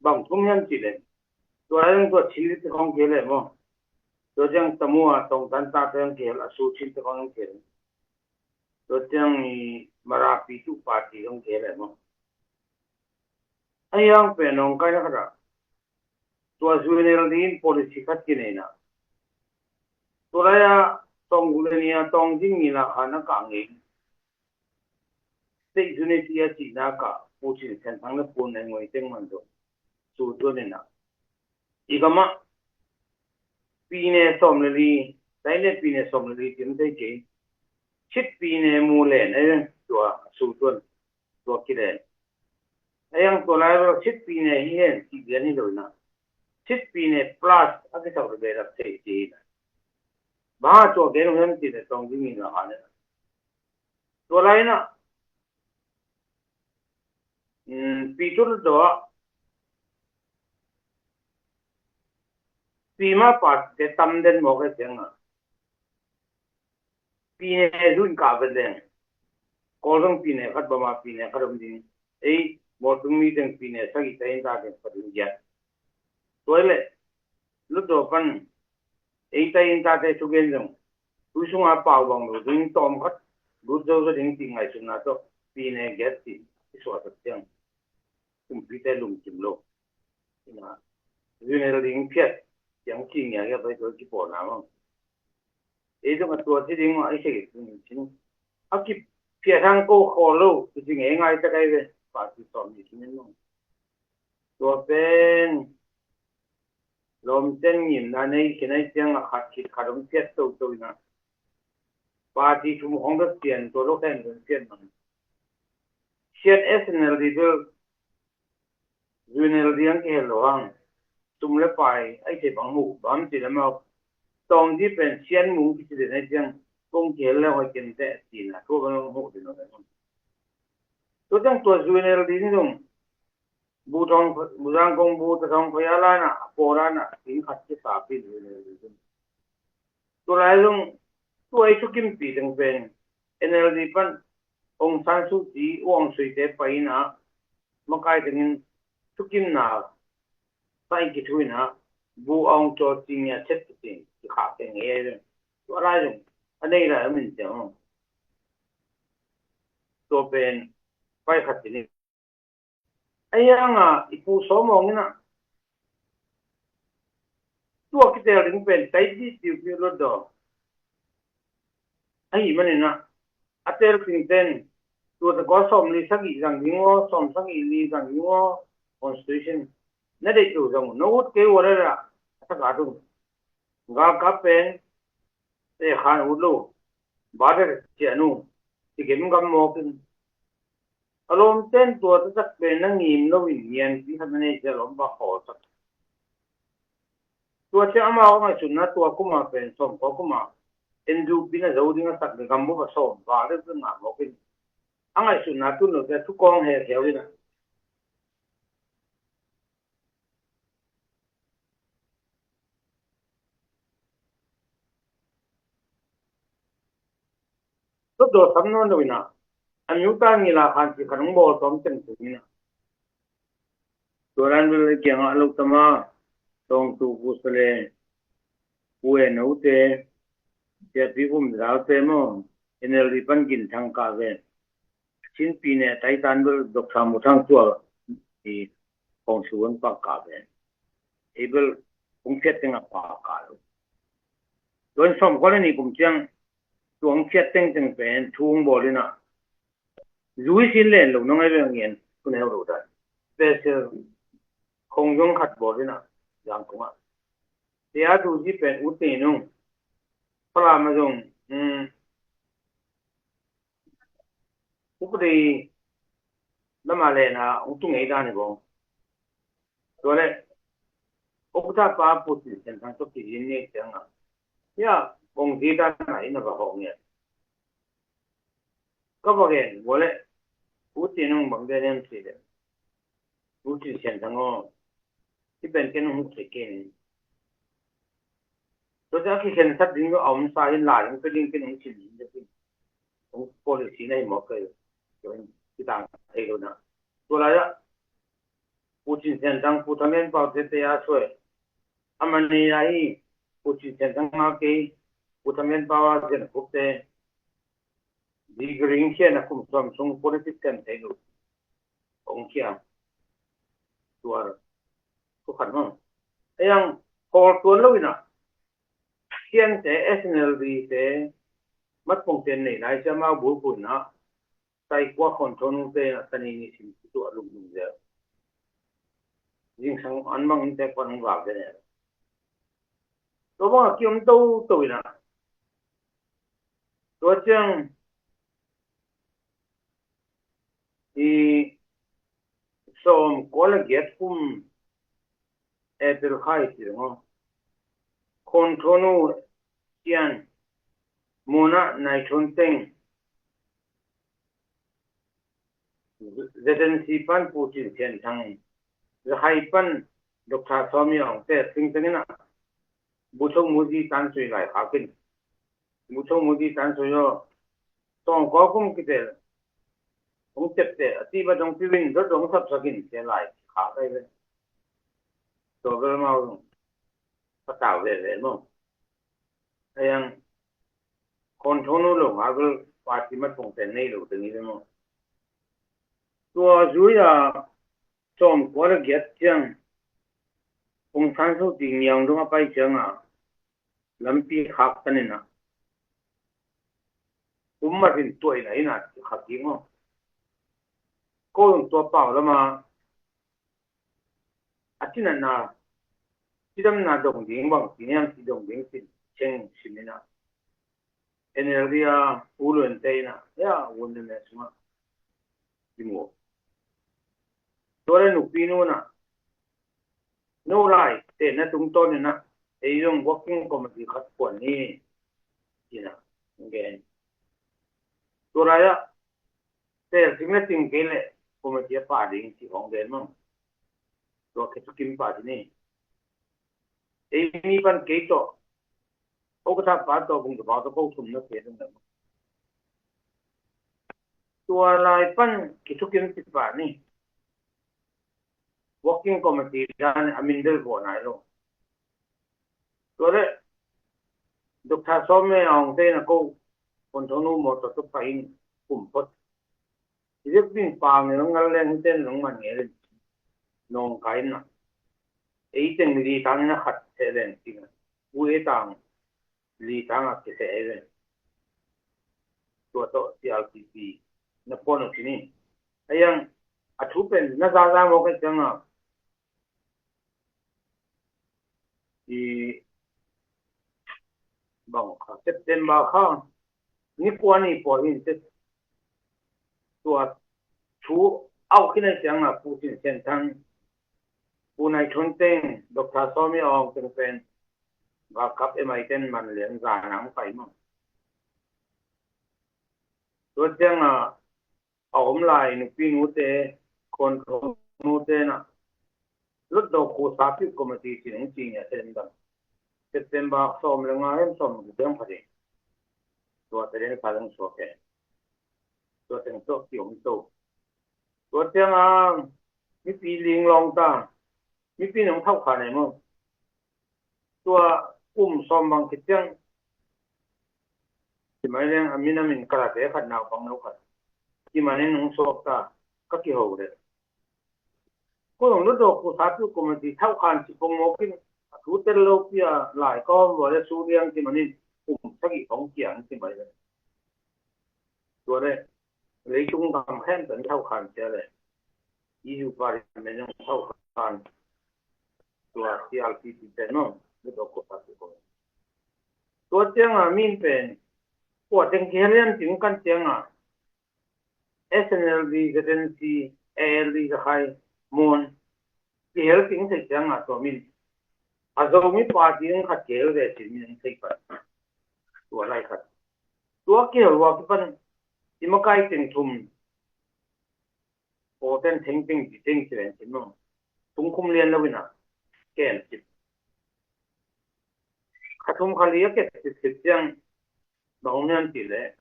bang thum hiam cih leh, tua lai zong tua Chin lit te khong kihel leh maw, tua ciang Tamu a Tongtan tate khong kihel, a Su Chin te khong kihel, tua ciang i Marapi tu party khong kihel leh maw. A hiang pen nawngkaina khat ah tua U N L D in policy khat kinei in ah, tua lai a Tawngguk le Nia Tawngguk ding ni la khan a kah ngei, state unity a cihna kah Pu Cin Sian Thang le Pu Nai Ngoi teng man zong Su Tuan in ah, i gam ah pine sawm le li, tai le pine sawm le li tim thei kei, Chin pine mu len a, tua Su Tuan tua kilen. A hiang tua lai bel Chin pine hi hen cih lian hi lo in ah, Chin pine plus a kisak le behlap thei ci hi in ah. Bang a tua gen uh hiam cih leh Tawngguk ding ni la khan in ah, tua lai in ah, um, Pi Tut Daw ah pima pa te tam den mawk a ciang ah, pine zun kah vet leng, Kawl zong pine khat, Bama pine khat om ding, ei mualtung mi teng pine sagih, tai-in tate teng pha ding giat. Tua hi leh Lut Daw pan ei tai-in tate thugen zong tui sunga pau bang lo ding, tawm khat lut zo zo ding cih ngaihsutna tawh pine giat cih i suahtak ciang kumpite lungkim lo. Ina, U N L D in phiat ciang ci ngiakia pai tua kipawlna mah. Ei zong a tua ci ding mah i thei cin. A kiphiat hang ko khawl lo, tu ci ngei ngai ta kai ve. Party sawm ni cin mah. Tua pen lawmten ngimna nei khin ai ciang a khat khit khat hong phiat toto in ah, party thum khong bek pian, tua lo khen hong phiat mah. Sian S N L D bel U N L D ang kihel lo hang, sum le pai ai thei bang mu, bang ci le mau. Tawng di pen Sian Mung kici den ai ciang kong kihel le hoi ken te cihna tua bang mu den lo. Tua ciang tua U N L D ni zong bu thong, bu zang kong bu ta thong paya lana, a paw lana, ing khat kisa pi U N L D zong. Tua lai zong tua i thukimpi teng pen N L D pan Aung San Suu Kyi, U Aung Sui te pai in ah, makai tengin thukimna pai kithu in ah, bu Aung Kyaw Ching ya chet kitin kikhah teng e. Tua lai zong a nei lai a min teng hong. Tua pen pai khat tini. A hiang a i Pu Sawm Awng in ah tua kitel ding pen tai di piupiu lo daw. Ahi manin ah a tel singten tua ta kua sawm li sagih zang ding aw, sawm sagih li zang ding aw, constitution na deih lo zang uh, na ut kei uh a rera a taka tung. Galkap pen te khan ut lo, bader cian uh, ti gemgam mawk in. A lawmten tua taktak pen na ngim lo in ngianpi khat na nei cia lawm ba khawl sak. Tua cia amau a ngaihsutna tua kuma pen sawm kua kuma N D P na zo ding a sak le gam bup a sawm ba le ngah mawk in. A ngaihsutna tun lo cia thukawng he kheu in a. Tua daw sam nawn lo in a, a miu ta ngila khan ci khan hong bawl tawm teng tung in a. Tua dan bel kiangah lo tama tawngtu pu sa le pu e no te, siapi vum zau te maw, N L D pan gin thang kah ve. Chin pine taitan bel Doctor Mu Thang Tual i hong suan pak kah ve. Ei bel hong phiat teng a pak kah lo. Tuan sawm kua le ni kum ciang tua hong phiat tengteng pen thu hong bawl in a, zui sin len lo nong ei bel ngen kun heu lo dan. Special khong zong khat bawl in a, zang kung a. Tia tu zi pen ut ni nung. Pala ma zong, um, upadi lama lena ung tung ei dan i bong. Tua le ukta pa putin sen thang tuk ki yin ni tiang a. Ya, ong zi dan a ina ba hong ya. Ka ba gen, ua le putin ung bang den em si le. Putin sen thang o. Ti pen ken ung se ken. Tua ciang a kikhensat ding a om sa in lai hong pia ding pen hong cin ding te pen hong policy na hi mawk kei. Tua in kidang thei lo na. Tua lai ah Pu Cin Thian Thang, Pu Thang Lian Pau te te a suai. A man ni a hi Pu Cin Thian Thang a kei, Pu Thang Lian Pau a Zen Khup te degree hong khia na kum sawm sung politics kan thei lo. Hong khia. Tua thu khat maw. A yang khawl tuan lo in a Sian te S N L D te mat pong ten nei lai sia mau bul pun na sai kua khon thonu te na tani ni sim tu a lum lum zel. Jing sang an mang in te kwan hong gal te ne. Tua bang a ki om to to in a. Tua ciang i sawm kua le giat kum April khai ti dong. Khon thonu Sian muna nai thon teng Z N C pan Pu Cin Thian Thang, Zahai pan Doctor Sawmi Aung te sing tengin a Butho Muzi tan sui lai khakin. Butho Muzi tan sui yo. Tawng kua kum kitel. Hong tepte a ti ba dong piwin dot dong sapsakin te lai kha kai ve. Tua bel mau dong. Patau ve ve maw. A yang khon thonu lo nga bel party mat pong ten nei lo teng i ve maw. Tua zui a sawm kua le giat ciang Aung San Suu Kyi ngiang dong a pai ciang a lampi khak tanin a kum matin tuaina in a khak ding maw. Ko dong tua pau lama a tinatna cidamna dong ding bang ti niam ti dong ding tin cheng simin a N L D a u luan te in a ya wun ne suma. Kimu. Tua le nupi nu na no lai te na tungtawn in a ei zong working committee khat puan ni. Ina gen. Tua lai a tel sing le ting kei le committee a pa ding ci hong gen mang. Tua kei tukim pa ti ni. Ei mi pan kei tawh ko ka thak pa tawh bung tawh pau tawh ko thum na kei dong le mang. Tua lai pan kithukim ti pa ni. Working committee dan a min del vua nai lo. Tua le Doctor Sawmi Aung te na ko kon thonu mawtaw tu pahin kum phot. Ilek ding pang nong ngal leng ten nong man nge len nong kai na. Ei teng li tang na khat te len ting. U e tang li tang a kese e len. Tua tawh C R P P na pon a sini. A yang a thu pen na za za mawk a ciang a i bang kha September kha ni kua ni pua hin te tua thu au khin a ciang a Pu Cin Thian Thang, Pu Nai Thun Teng, Doctor Sawmi Aung teng pen galkap M I ten man lian za nang pai mang. Tua ciang a a om lai nupi nute, khon thonu te na lutdawk khu sapiu committee ci nung ci nia te dang September sawm le nga em sawm le guk em kha ding. Tua te den kha dang suak e. Tua teng tawh ki om to. Tua ciang a mipi ling lawng ta. Mipi nong thauh kha nei maw. Tua kum sawm bang khit ciang. Ci mai leng a min a min karate khat naupang no khat. Ci mai neng nong suak ta ka kiho le. Ko long lo do ko sa tu ko ma di thauh khan ci pong mo kin. A thu tel lo pia lai ko lo le su liang ci mai neng kum sagih kong kiang ci mai leng. Tua le leitung gam khem tan thauh khan cia le. E U parliament nong thauh khan. Tua C R P P te no. Lo do ko sa tu ko. Tua ciang a min pen kua teng kihel hiam cih kan ciang a S N L D, Z N C, A L D, Rakhine, Mon kihel cih thei ciang a tua min a Zomi party in khat kihel ve cih min thei pan. Tua lai khat tua kihel ua kipan i makai teng thum. Pawten thengteng ci teng ci len ci no. Tungkhum lian lo in a kem ci. Kha thum kha li a kep sipsip ciang bang om hiam cih leh,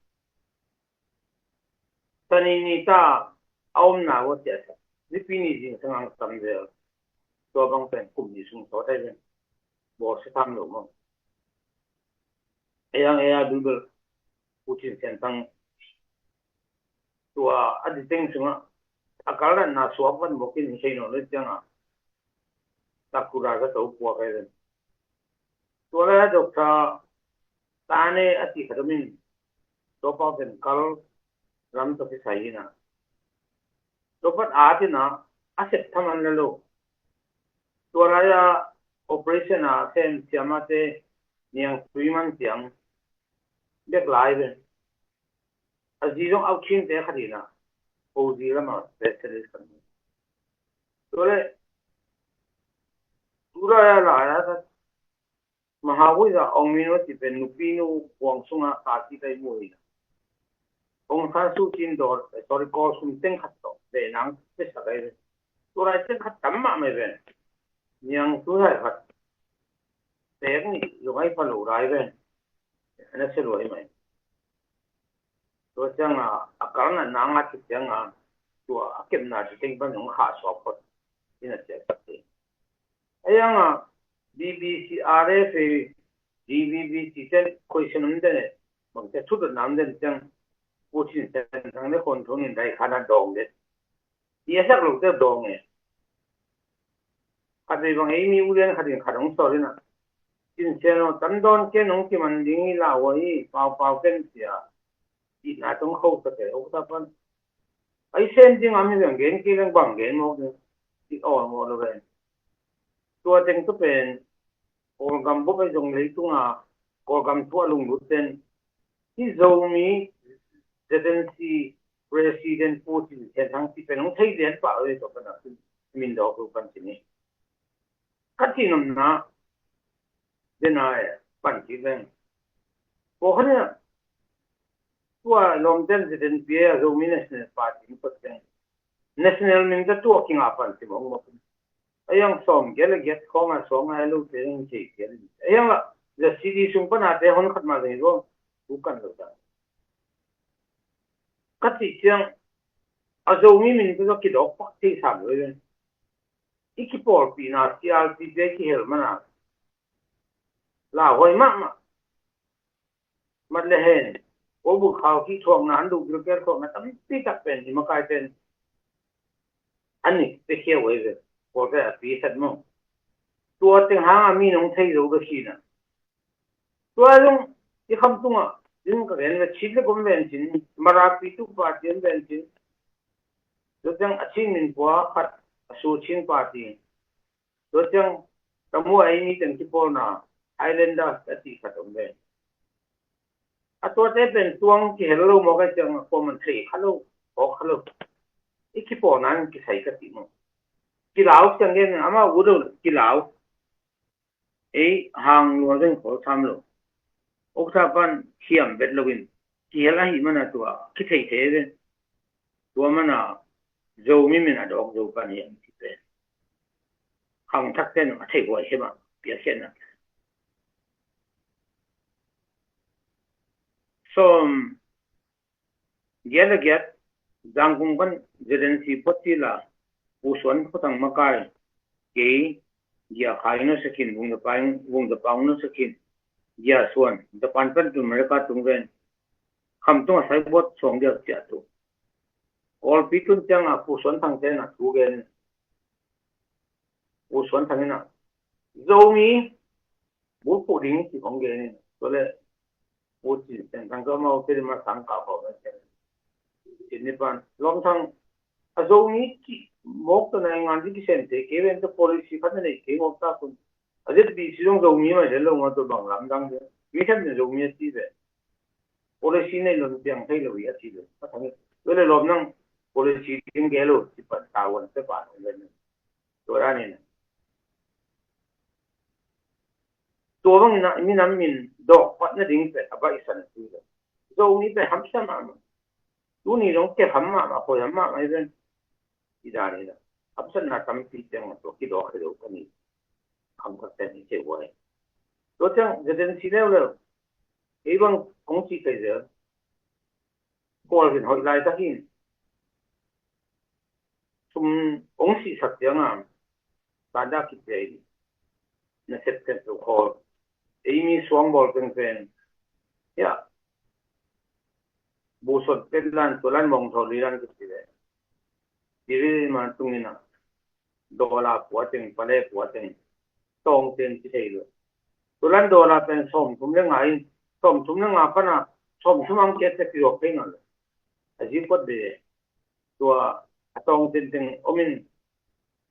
Sani ni ta a omna uh a ciahsak, Nipi ni zingsang ang tam zel. Tua bang pen kum nih sung sawt ahi ven. Bawlsia tham lo maw? Ei ang ei a dul bel Pu Cin Sian Thang tua a diteng sungah a kalnatna suak van bawkin hi thei nawn lo ciangah Sakura ka to puak ahi ven. Tua lai a Doctor Tane a ti khat om in, tua pa pen kal lam tawh kisai hi na. Tua pat a tina a sep tham an la lo. Tua lai a operation a sem siamate niang tui man tiang bek lai ven. A zi zong au khinte khat hi na. O zi lamah specialist khat hi. Tua leh tua lai a lai a Maha Vuiza Aung Min a ti pen nupi nu huang sungah ka ti kai mu hi na. Aung San Suu Kyi dawr, eh, sorry, Kawl sum teng khat tawh ve nang pe sa kai ve. Tua lai teng khat tam mah mai ve. Niang tu hai khat tek ni zong ai pa lo lai ve. Ana se lo ai mai. Tua ciangah a kalnatna ngah cih ciangah tua a kepna cih teng pan hong khah suak phot in a ciah tak hi. A ciangah B B C R F A, D V B C ten question om den e, bangte thudotna om den ciang Pu Cin Sian Thang le khuan thun in dai khan a dawng den. I a sak lote dawng e. Khat vei bang ei mi ulian khat in khat hong sawl in a, Cin Sian aw, tam dawn ken hong kiman ding hi lau aw hi, paupau ken cia. Itna tong kho sa ke, uk ta pan. Ai sen ding a mi veng gen kei leng bang gen mawk ding. It awl mawk lo ven. Tua teng tu pen Kawlgam bup ai zong leitunga Kawlgam thu a lunglut ten hi Zomi Z N C President Pu Cin Sian Thang cih pen hong thei lian pah lo hi tua pan a min dawk lo pan cih ni. Ka cih nopna dena e pan cih leng. Tua kha nia tua lawmten Z N P A a Zomi National Party in kot leng. National min ta tua kinga pan cih mawk mawk. A yang sawm giat le giat khawng a sawng a lo te in kei giat. A yang la la C D sung pan a te hon khat ma zeng lo. Tu kan lo ta. Ka cih ciang a Zomi min tu kidawk pak thei sam lo ven. I kipawlpihna C R P P a kihel mana lauhuai mahmah. Mat le hen ko buk khau kih thuakna an duh bilker thuakna tampi tak pen i makai pen an i pe khia huai ve. Kawlgam a pi khat maw? Tua teng hanga mi nong thei zo ka si na. Tua zong i Khamtungah in ka gen ve, Chin le gom ven cin, Marapi tu pa cin ven cin. Tua ciang a Chin min pua khat a Su Chin pa ti. Tua ciang ka mu a ei mi teng kipawlna Highlanders a ti khat om ven. A tuate pen tuang kihel lo mawk a ciang a kuaman thei kha lo, hawk kha lo. I kipawlna in kisai ka ti maw? Kilau ciang gen ama u lo kilau. Ei hang lua zeng khol tham lo. Okta pan hiam bet loin kihel ahi mana tua kithei thei ve. Tua mana Zomi min a dawk zo pan hiam ti pen khang thak ten a thei huai hiam a piakhia na. Sawm giat le giat, Zangkung pan Z N C phot cila, Pu Suan Khotang makai, kei, Gia Khai na sakin, Vung Za Pai, Vung Za Pau na sakin, Gia Suan, Japan pan tu America tung ven, Khamtung a sai bot sawng dia cia tu. Kawlpi tun ciang a Pu Suan Thang te na tu gen. Pu Suan Thang in a Zomi bulphuh ding ci kong gen in. Tua le Pu Cin Sian Thang tua mau te ma sang ka ko na cia. Cin ni pan lom thang a Zomi ci mawk ta na ngan di kisen te ke ven ta policy khat na nei ke mawk ta kun. A Z B C zong Zomi mai le lo nga tua bang lam dang de. Mi khat ne Zomi a ci ve. Policy nei lon piang thei lo hi a ci lo. A thang i. Tua le lom nang policy ding ge lo ci pan ta wan te pan le. Tua dan in. Tua bangin a minam min dawk patna ding pen a baihsan tu le. Zomi pen hamsa mahmah. Tuni zong keham mahmah, khuai ham mahmah hi ven. I dan in a hamsatna tampi teng a tua kidawk hi lo ka ni. Kham khat ten hi kei huai. Tua ciang ZNC leuleu ei bang hong cih thei zel. Kawlgin hoih laitak in sum hong sihsak ciangin sanda kipia in na sepsep lo khawl. Ei mi suangbawl pengpen, ya, busot petlan tualan mongthaw lilan kipia le. Diri man tungin a dollar pua teng, pale pua teng, tawng teng ci thei lo. Tualan dollar pen sawmthum le nga in, sawmthum le nga pana sawmthum ang kiat te kiruak thei nawn lo. A zi kuat de. Tua a tawng teng teng om in,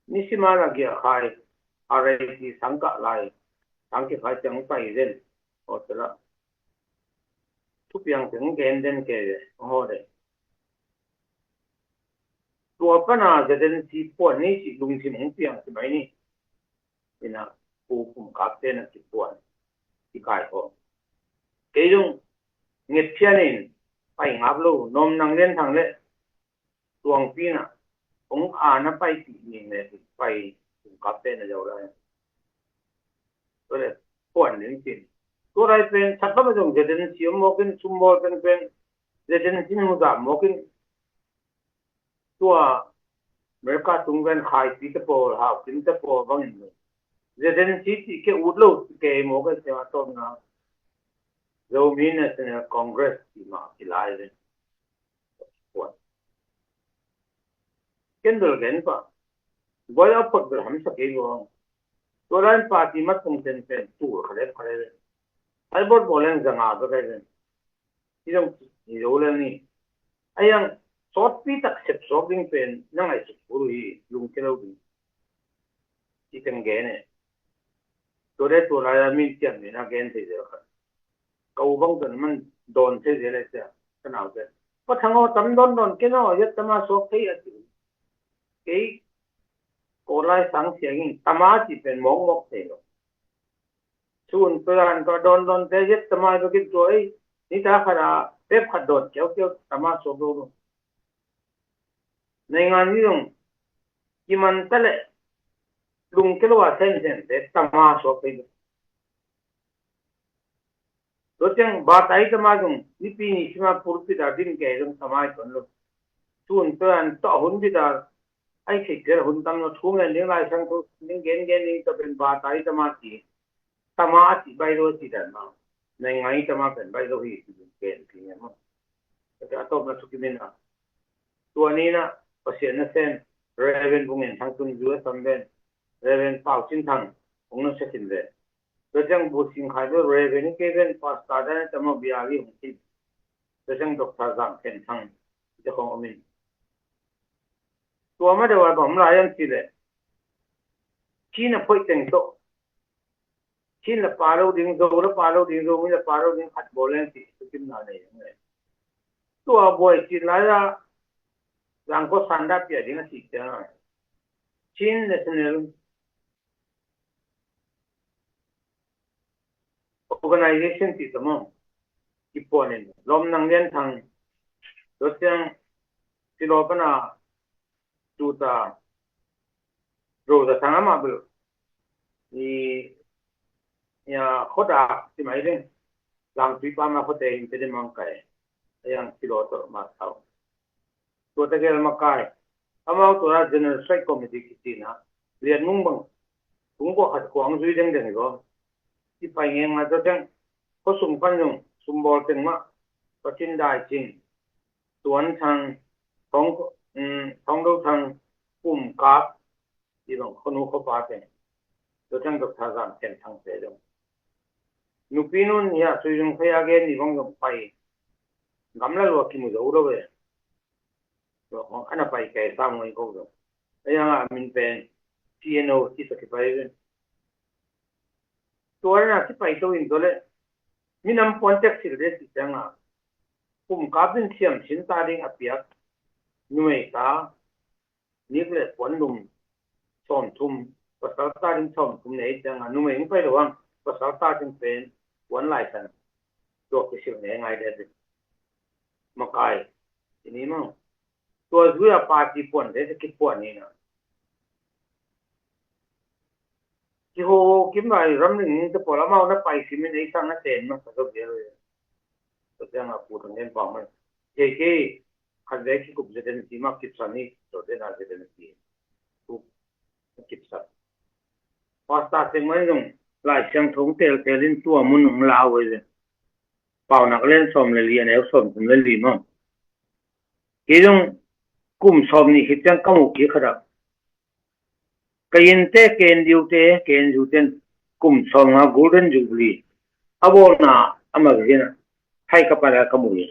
nisima la giah khai, a rei ti sang kah lai, sang kikhai ciang pai den. Aw tala. Thupiang teng gen den ke de, aw de. Tua pana ZNC puan ni cih lungsim hong piang ci mai ni. Ina, pu pumkapte na kipuan, kikai ko. Kei zong ngetphian in pai ngap lo, Nuam Nang Lian Thang le Tuangpi na hong ana pai ti ning le pai pumkapte na zo lai. Tua le puan ning tin. Tua lai pen, sakam zong ZNC om mawkin, sumbawl pen pen, ZNC mu zam mawkin, tua America tung ven Khaipi te pawl, Haukim te pawl bangin ZNC ti ke ut lo ke mawk a sia tawpna Zomi National Congress ti ma kilai ven. Ken bel gen pa guai a pot bel hamsa kei lo. Tua lai party mat kong ten pen tur khalep khalep. Ai bot bol leng zanga bek ai ven. Hi zong hi zo lel ni. A yang sawtpi tak sep suak ding pen na ngaihsut kul uh hi, lungkia lo ding. Ci teng gen e. Tua le tua lai a min ciam ni na gen thei zel khat. Ka u bang tun man dawn thei zel e cia, ka nau cia. Pa Thang aw, tam dawn dawn ken aw, yat tama suak thei a ci. Kei Kawlai sang siangin tama ci pen mawkmawk thei lo. Sun pelan ka dawn dawn te yet tamai bekin tua ei. Nita khat a pep khat dawt kiaukiau tama suak lo lo. Naingan ni zong kiman ta leh lungkia lo a semsem te tama suak thei lo. Tua ciang batai tama zong nipi ni sima pulpit a din kei zong tamai tuan lo. Sun pelan tawh hun bit a ai thei tel hun tam lo, thu ngen ding, Lai Siangtho ding, gen gen ding, tua pen batai tama ci. Tama a cih baih lo a cih dan mah. Naingan i tama pen baih lo hi, ci ding pen ci ngen mah. Tua a tawpna thukim in a, tua ni in a Pasian nasem Reverend Vung En Thang tun U S am ven, Reverend Pau Cin Thang hong nusia khin ve. Tua ciang Bu Sing Khai bel Reverend hi kei ven, Pastor dan a tama bia li hong khin. Tua ciang Doctor Zam Khen Thang te khong om in. Tua ma deuh a bang om lai am cih leh, Chin a phoih teng tawh Chin la pa lo ding, Zo la pa lo ding, Zomi la pa lo ding khat bawl leng cih thukim na nei ang le. Tua buai cih lai a Zangkua sanda pia ding a cih ciang a, Chin National Organization cih tawh mawng kipuan in, Lawm Nang Lian Thang, tua ciang Silaw pan a tuta Rosa Thang amah bel i, ya, khuadak ci mai ding, Langtui pa ma khuate in te ding mang kai, a yang Silaw tawh ma thau. Tua tegel makai, amau tua General Strike Committee kici na, Lian Mung bang, kung kua khat kuang zui dengdeng hi ko. Ci pai ngeng a tua ciang, khuasung pan zong sumbawl teng mah, Patin Dai Cing, Tuan Thang, Thong, um, Thong Do Thang, Pum Kap, ci bang khuanu khuapa teng. Tua ciang Doctor Zam Khen Thang te zong, Nupi Nun hi a, Sui Zung Phei a gen ni bang zong pai, gamla lua kimu zo lo ve. Tua khong ana pai kei sam ngoi ko zong. A yang a min pen T N O ci sa kipai ve. Tua na ci pai to in tua le, minam puan tek sil de ci ciang a, Pum Kap in siam sin ta ding a piak numei ta, nik le puan lum sawmthum, pasal ta ding sawmthum nei ciang a, numei hong pai lo ang, pasal ta ding pen puan lai san. Tua kisil ne ngai de. Makai, ci ni maw. Tua zui a party puan te te kipuan ni na. Kiho kim lai ram ning te pawl amau na pai simin ei sang na ten masa zo vial. Tua ciang a pu thang den pau mai. Kei kei khat vei kikup zetin si ma kipsan hi, tua den a zetin si. Kipsak. Pastor Seng Mai zong Lai Siangtho teltelin tua mun hong lau ei ve. Paunak lian sawm le li, a neu sawm thum le li maw. Kei zong kum sawm nih khit ciang ka mu kik khat ah, ka innte, K N U te, K N U ten kum sawm nga Golden Jubilee a bawlna a magazine ah hai ka pan a ka mu hi.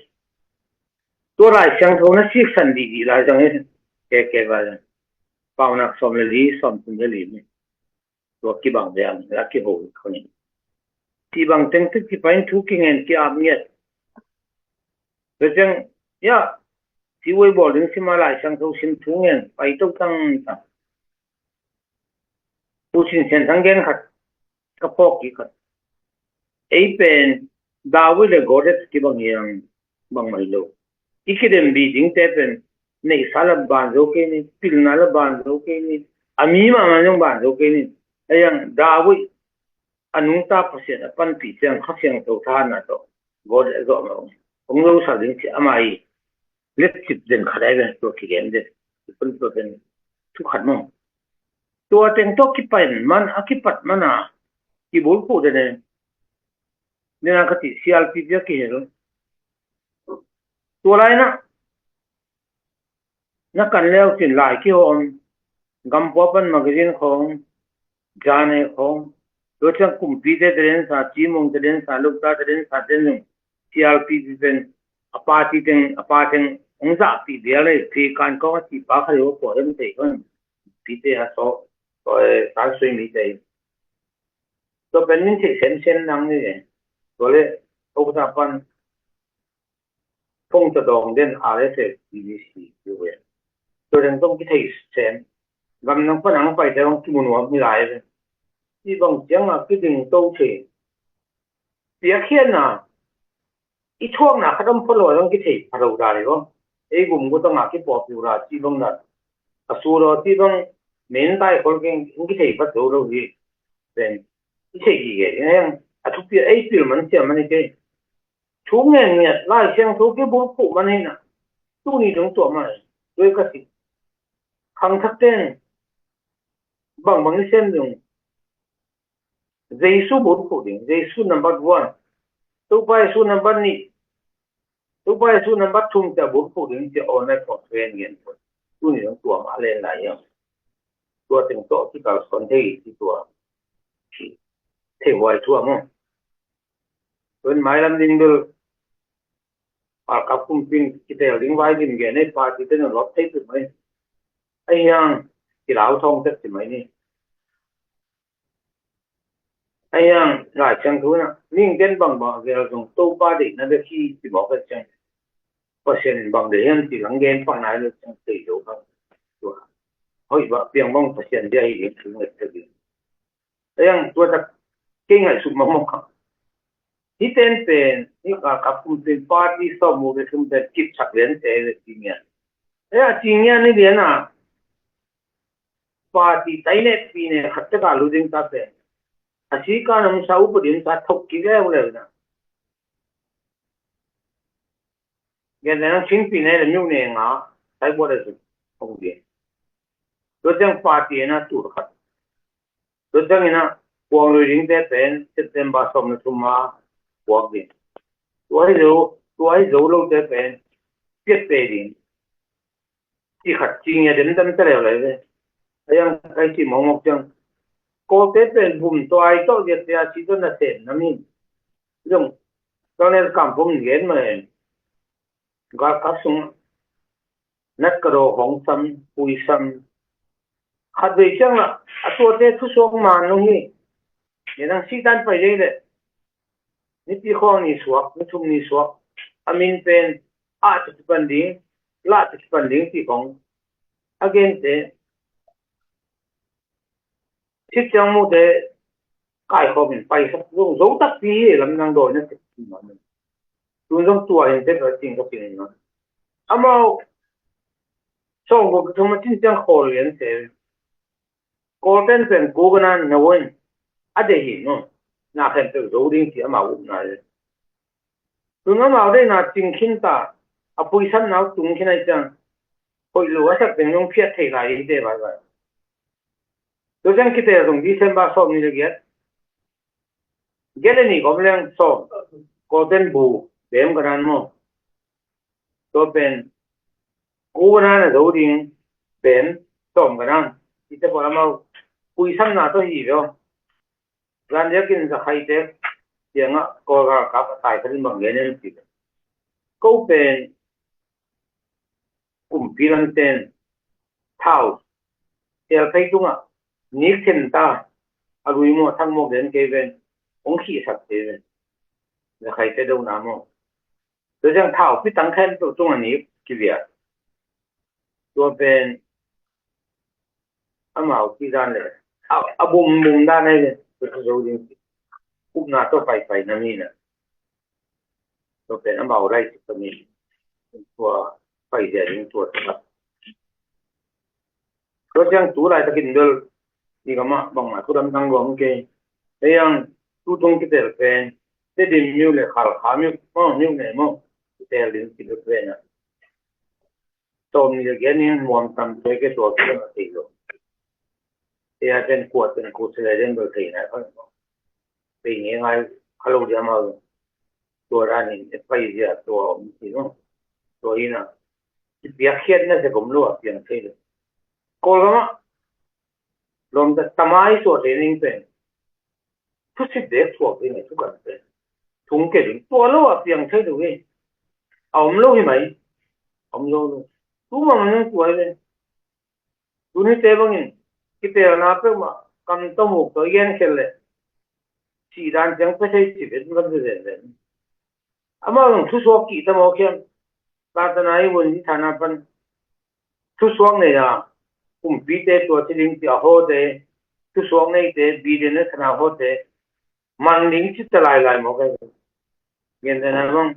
Tua Lai Siangtho na siksan dihdih lai zang hi. Kekek lai zang. Paunak sawm le li, sawm thum le li maw. Tua kibang ve ang la kiho khawng hi. Cih bang teng tuk kipain thu kingen ki-ap ngiat. Tua ciang, ya, ci uai bawl ding sim a Lai Siangtho sim thu ngen pai to tangtang. Pu Cin Sian Thang gen khat ka phawk kik khat. Ei pen David le Goliath kibang hi ang, bangmah hi lo. I kidem bi dingte pen neihsa la ban zo kei ni, pilna la ban zo kei ni, a mi mahmah zong ban zo kei ni. Ei ang David a nungta Pasian a panpih ciang Kha Siangtho thahatna tawh Goliath a zawh mah hong zosal ding ci a, ama hi. Letcip den khat ai ve, tua kigen den. Tua pen thu khat maw. Tua teng tawh kipan man, a kipat man a kibulphuh den e. Nina ka cih C R P P a kihel. Tua lai na na kan leu cin lai kihawm, Gampua pan magazine khawng, Jane khawng, tua ciang kumpite tadinsa, Cimongte tadinsa, Luktate tadinsa, ten zong C R P P pen a party teng, a pa teng hong zahpih vial ei. Phi kan kawng a cihpa kha deuh a puah dem tei khawng, pite a sawh, tua tan sui mite hi. Tua pen min theih semsem nang ni ve. Tua le, Okta pan phone tawh dawng den R S F, B B C, U N. Tua dang tawh kithei sem. Gam nang pan ang paite hong kimu nuam hi lai ve. Cih bang ciangah kiding to thei. Piakkhiatna i thuakna khat om pha lo zong kithei pha lo dan hi lo. Ei gum gutangah kipawlpih uh la cih bang dan, a su lo cih bang, men tai khol keng hong kithei pha zo lo hi. Pen i thei gige hi hang. A thupi a ei pil man siam man hi kei. Thu ngen ngiat, Lai Siangtho kibulphuh man hi na. Tuni dong tuah mah hi. Tua ka si. Khangthak ten bangbang i sem dong. Jesu bulphuh ding, Jesu number one. Topa Jesu number nih. Topa Jesu number thum te bulphuh ding ci a online khawng pen gen. Tuni dong tua mah len lai hiam. Tua teng tawh kikalsuan thei ci tua. Thei huai thu a maw. Tua in mailam ding bel World Cup kumpi in kitel ding vai lim gen ei, party te na lawp thei peuhmah hi. Ahi hang kilau thawng tek ci mai ni. Ahi hang Lai Siangtho in a, mihingte'n bangbang a gel zong Topa deihna bek hi ci mawk a ciang, Pasian in bang deih hiam ci lang gen pah nai lo ciang thei zo kha. Tua hoih bah piang bang Pasian bia hi ding thu nget tek ding. Ahi hang tua tak kei ngaihsut mahmah kha. Hih ten pen, hih World Cup kumpi in party sawm mu ve thum pen kipsak lian te ve ci ngian. Ahi hang ci ngian ni lian a, party tai ne pi ne khat tek a lu ding ta pen, a sika nong sa upa ding ta thok kik leuleu na. Gen le nang singpi ne le miu ne nga, tai buat a zuk hong ding. Tua ciang party na tur khat. Tua ciangin a, puang lui dingte pen September sawm le thum a puak ding. Tua hi zo, tua hi zo lote pen piat pe ding. Ci khat ci ngia demdem ta leuleu ve. Ahi hang kai ci mawkmawk ciang, Kawlte pen bum tuai tawh giat te a ci tawh na sem na min. Zong Colonel Kam Pum in gen mah e. Galkap sung nat ka daw hong sam, pui sam. Khat vei ciang lah a tuate thusuak man lo hi. Gen ang sihtan pai dei leh nipi khawng ni suak, ni thum ni suak, a min pen ah tawh kipan ding, lah tawh kipan ding ti khawng a gente. Sik ciang mute kaikhawm in paisak zong zo takpi hi, lamdang dawi na sik. Tun zong tua hin tek a ting ka ting in amau sawng ko ka thum a cin ciang khawl lian se. Kawlten pen ko ka nan na win. a deih hi maw. Na khempeuh zo ding ci amau upna hi. Tun amau deihna cing khin ta, a puisamna tung khin ahih ciang, hoih lo a sak teng zong phiat thei lai hi te vaivai. Tua ciang kiteel zong December sawm ni le giat, giat le nih kom leng sawm, Golden Bull bem ka nan maw. Tua pen ku ka nan a zo ding bem sawm ka nan. Hi te pawl amau puisamna tawh hi ve aw. Zan diakin Zakhaite kiangah Kawl galkap a tai khat in bang gen hiam cih leh, ko pen kumpi lamten thau teel phei tungah nik them ta, a lui maw thak maw gen kei ven, hong khihsak kei ven. Zakhaite dona maw. Tua ciang thau pitang khempeuh tungah nik kivial. Tua pen amau cih dan le a, a bum bum dan ahi ve. Tua zo ding upna tawh paipai na mi na. Tua pen amau rai cih ka mi. Tua paizia ding tua cih. Tua ciang tu laitakin bel i gamah bangmah thu lamdang gawm kei. Ei ang tu tung kiteel pen Tedim miu le Khalkha miu maw, miu ne maw, kiteel ding kiteel pen a. Tawm ni le gen in muam tam te ke tua kiteel a thei lo. Ei a pen kuat pen kut sele den bel thei nai khan maw. Pei nge ngai kha lo dia maw. Tua dan in e paizia tua om ti maw. Tua ina kipiakkhiatna se gom lo a piang thei lo. Kawlgam ah lawmta tamai suah thei ning pen thusit dek suak ding a thukan pen thung ke ding tua lo a piang thei lo hi. A om lo hi mai. A om lo lo. Tu mah man tua hi ve. Tuni te bangin kitelna peuhmah kam tawh muk tawh i gen khen leh sih dan ciang pia thei ci vet van zenzen. Amau zong thusuak kih ta maw khiam. Ka tana i vun i thana pan thusuak nei a kumpite tua ci ding ci a hawte, thusuak neite biden a thana hawte man ding ci ta lailai maw kai. Gentehna bang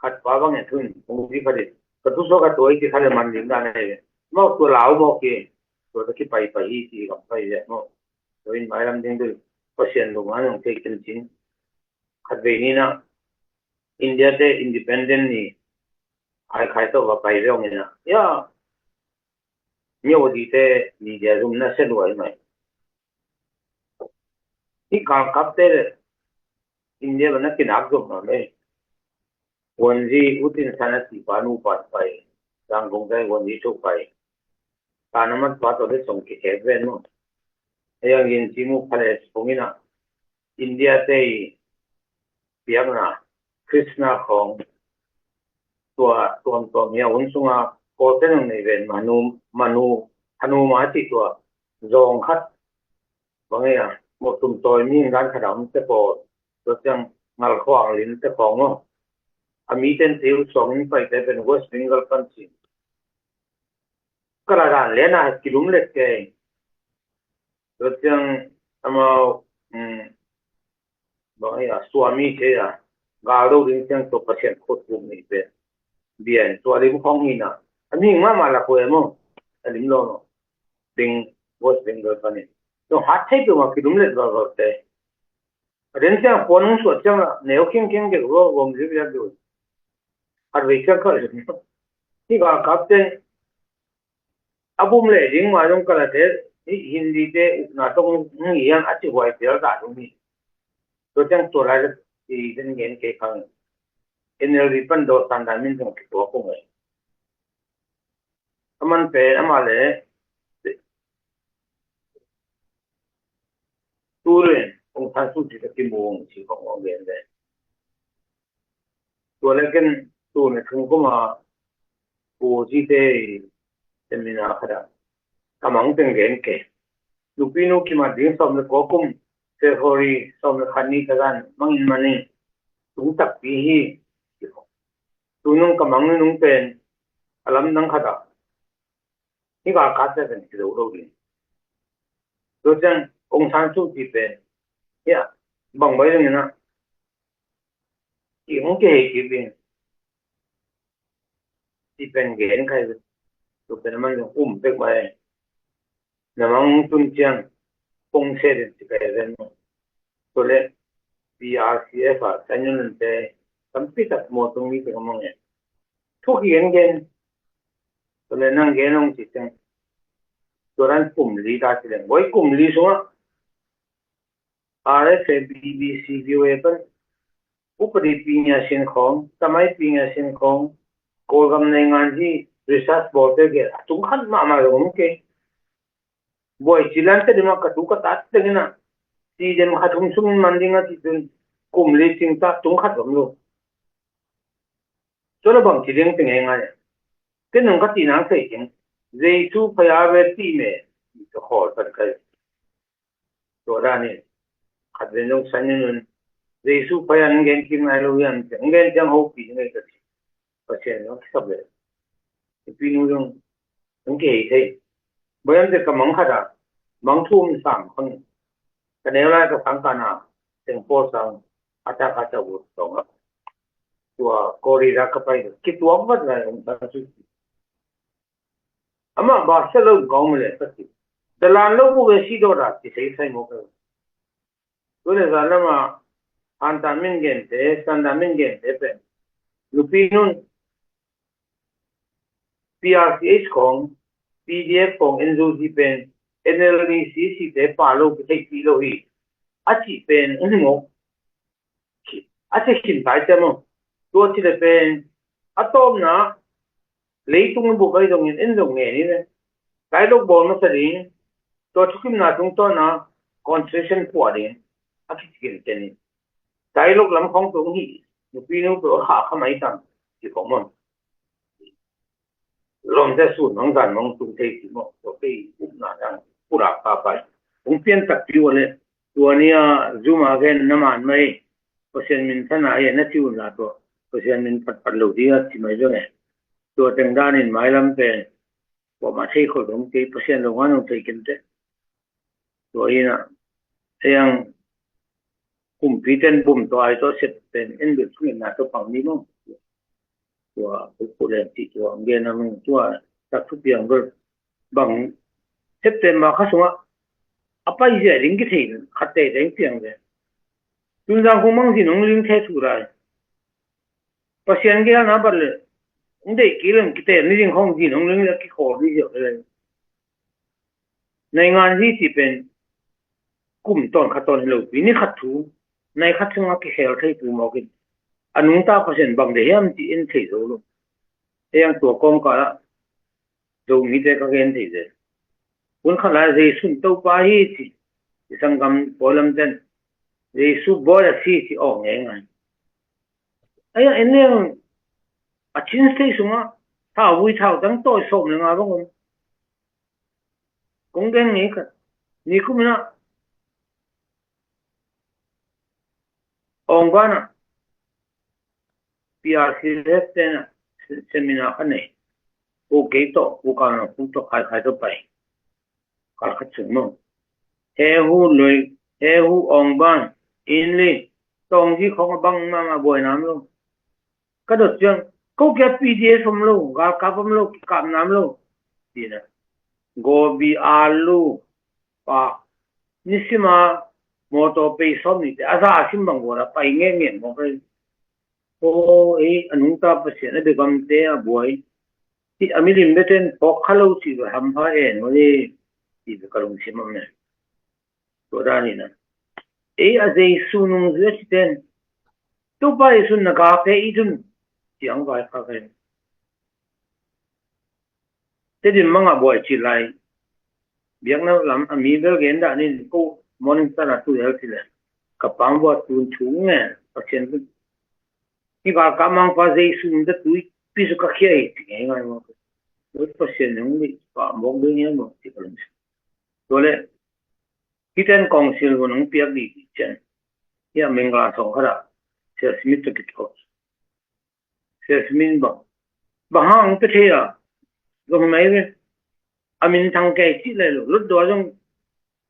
khat pa bang e thun kong ci khat in ka thusuak a tua i ci khat le man ding dan e. Maw tua lau maw ki tua ta kipaipai hi ci kam pai le maw. Tua in mailam ding dul Pasian lung a nong thei ken cin. Khat vei ni na India te independent ni ai khai tawh va pai ve ong ina. Ya. Myo di te ni dia zum na se luai mai. Hi kal kap te le India ba na kinak zom na le. Wanzi utin sana ti pa nu pa pai. Zangkong te wanzi chuk pai. Tanamat pa tawh le song kikhek ven maw. Ei ang yin ci mu pale sipong ina India te i piakna Krishna khawng tua tuamtuam hi a hun sunga kawlte nung nei ven manu manu hanu ma ci tua zawng khat bang ei a mawh tum tawi mi dan khat a om te pawl tua ciang ngal khuang lim te khawng maw. A mi ten teu sawng in pai te pen West Bengal pan ci. Kala dan le na kilum let kei. Tua ciang amau bang hi a suami kei a gal do ding ciang tua Pasian khut buk nih pen bian tua lim khong hi na. A ming mama lak hue maw. A lim lo no. Ding West Bengal panin. Tua hat thei tu ma kilum let gal gal te. A den ciang puan hong suat ciang la neu khingkhing deuh lo gom zip zia deuh. Khat vei ciang khat zip. Hi gal kap te a bum leh ding ma zong ka la te hi Hindi te ukna tong hong hi hiang a ci huai pial ta dong hi. Tua ciang tua lai la i den gen kei khang NLD pan daw san dan min zong kituak kong ei. A man pen amah le turin Aung San Suu Kyi ka kimu ci kong ong gen le. Tua le ken tun le thung kuma pu ci te seminar khat a ka mang teng gen ke. Nupi nu kimat ding sawm le kua kum February sawm le khat ni ka zan mangin mani tung takpi hi. Tunung ka mang nunung pen a lamdang khat a hi gal khat te pen hi lo lo ding. Tua ciang Aung San Suu Kyi pen hi a bang bai ding ina i hong kihei kik ding. Ti pen gen khai tu pen a man zong um pek mai. Na mang tun ciang pongset in ci kai ven maw. Tua le P R C F a sanyon nante tampi tak maw tung mi te ka mang e. Thu ki gen gen. Tua le nang gen ong ci teng. Tua dan kum li ta ci leng. Boi kum li sungah R F A, B B C, V O A pan upadi pi ngia sin khong, tamai pi ngia sin khong, Kawlgam nei ngan hi research bawlte ke a tung khat mahmah lo om ke. Buai ci lan te dima ka tu ka tat tengina ti dem khat hum sum man dinga ti tun kum li cing ta tung khat om lo. Tua la bang ci ding teng e ngai. Ke nung ka ti nang sei ding. Jesu phaya ve ti me. Ka khol pat kai. Tua dan in khat ven zong san in un Jesu phaya an gen kim nai lo hiam, an gen ciang hopi ngai ka ti. Pasian zong kisap le. Pi nu zong an kihei thei. Bayam te ka mang khat a mang thum sam khang. Ka neu lai ka sang ka na teng pawl sang a ta ka ta vut tong a. Tua kori ra ka pai kituak vat lai ong ta su. Amah ba sa lo kong male sa ti. Dalan lo bu ve si do da ti sei sai mo ka. Tule zan lama han ta min gen te, san ta min gen te pen. Lupi nun P R C H kong, P D F kong, N U G pen, N L D C C te pa lo ki thei pi lo hi. A ci pen, ung mo. A ci khin tai te mo. Tua ci le pen. A tom na. Leitung bu kai dong in, en dong nge ni le. Dialogue bol masa ding. Tua thukim na tung to na. Concession pua ding. A ki ci khin te ni. Dialogue lam khong tung hi. Nupi nu tua ha kha mai tang. Ci khong mo. Lawmte sun hong zan hong tung thei ti maw, tua kei upna dang pulak ka pai. Hong pian takpi uh a le, tua ni a Zoom a gen na man mai, Pasian min thana hi na ci un la tua, Pasian min phatphat lo ding a ci mai zong e. Tua teng danin mailam pen, kuamah thei khol dong kei Pasian lo ngan hong thei kente. Tua hi na, ei ang kumpi ten bum tua ai tua sep pen en bil sung in na tua pang ni mong. Tua pu pu len ti tua ang gen ang tua tak thu piang bil bang September kha sungah a pai zia ding ki thei khat te ding piang ve. Tun zang kung mang zin hong ling the thu rai. Pasian gel na bat le hong dei ki leng ki te ni ding hong zin hong ling le ki khol di zia le. Nai ngan hi ti pen kum ton khat ton hi lo pi ni khat thu nai khat sungah kikhel thei pu mawk in a nungta Pasian bang de hiam ti en thei zo lo. Ei ang tua kawmkal ah Zomite ka gen thei zel. Hun khat lai Jesu'n Topa hi ci i sanggam pawi lam ten Jesu bawi a si ci awk ngei ngai. Ei ang en leng a chin state sungah thau vui thau tang tawi sawm le nga bang om. Kong gen ngei khat ni kum inah awng banah P R C F tenah seminar khat nei. Pu kei tawh pu kau na pu tawh khai khai tawh pai. Kal khat sung mong. He hu lui, he hu awng ban, in li, tawng zi khong a bang mama buai nam lo. Ka dot ciang ko kia P D S om lo, galkap om lo, kikap nam lo. Tina. Gobi alu pa nisima motor pei sawm ni te a za a sim bang gola pai nge nge mawk ai. O ei a nungta Pasian a begamte a buai ti a milim beten phawk kha lo ci va hampha en ua ni. Ti va ka lungsim om ne. Tua danin a ei a Jesu nungzui a citen Topa Jesu na gate i tun ciang vai kha kai. Tedim manga buai ci lai. Biakna lam a mi bel gen dah nin ko Morning Star a tu hel ci le ka pang bua tun thu nge Pasian tun. Ki gal ka mang pa Jesu nda tui pisu ka khia hi ci ngai ngai mo. Pasian nung ni pa mok ding ngai mo ci ka lungsim. Tua le Hiten kawngsil hun hong piak dih dih cian hi a mengla sawng khat ah Sel Smith tawh kithawh. Sel Smith bang bang hang hong pia thei a zong hi mai ve. A minthang kei cih lai lo lot dua zong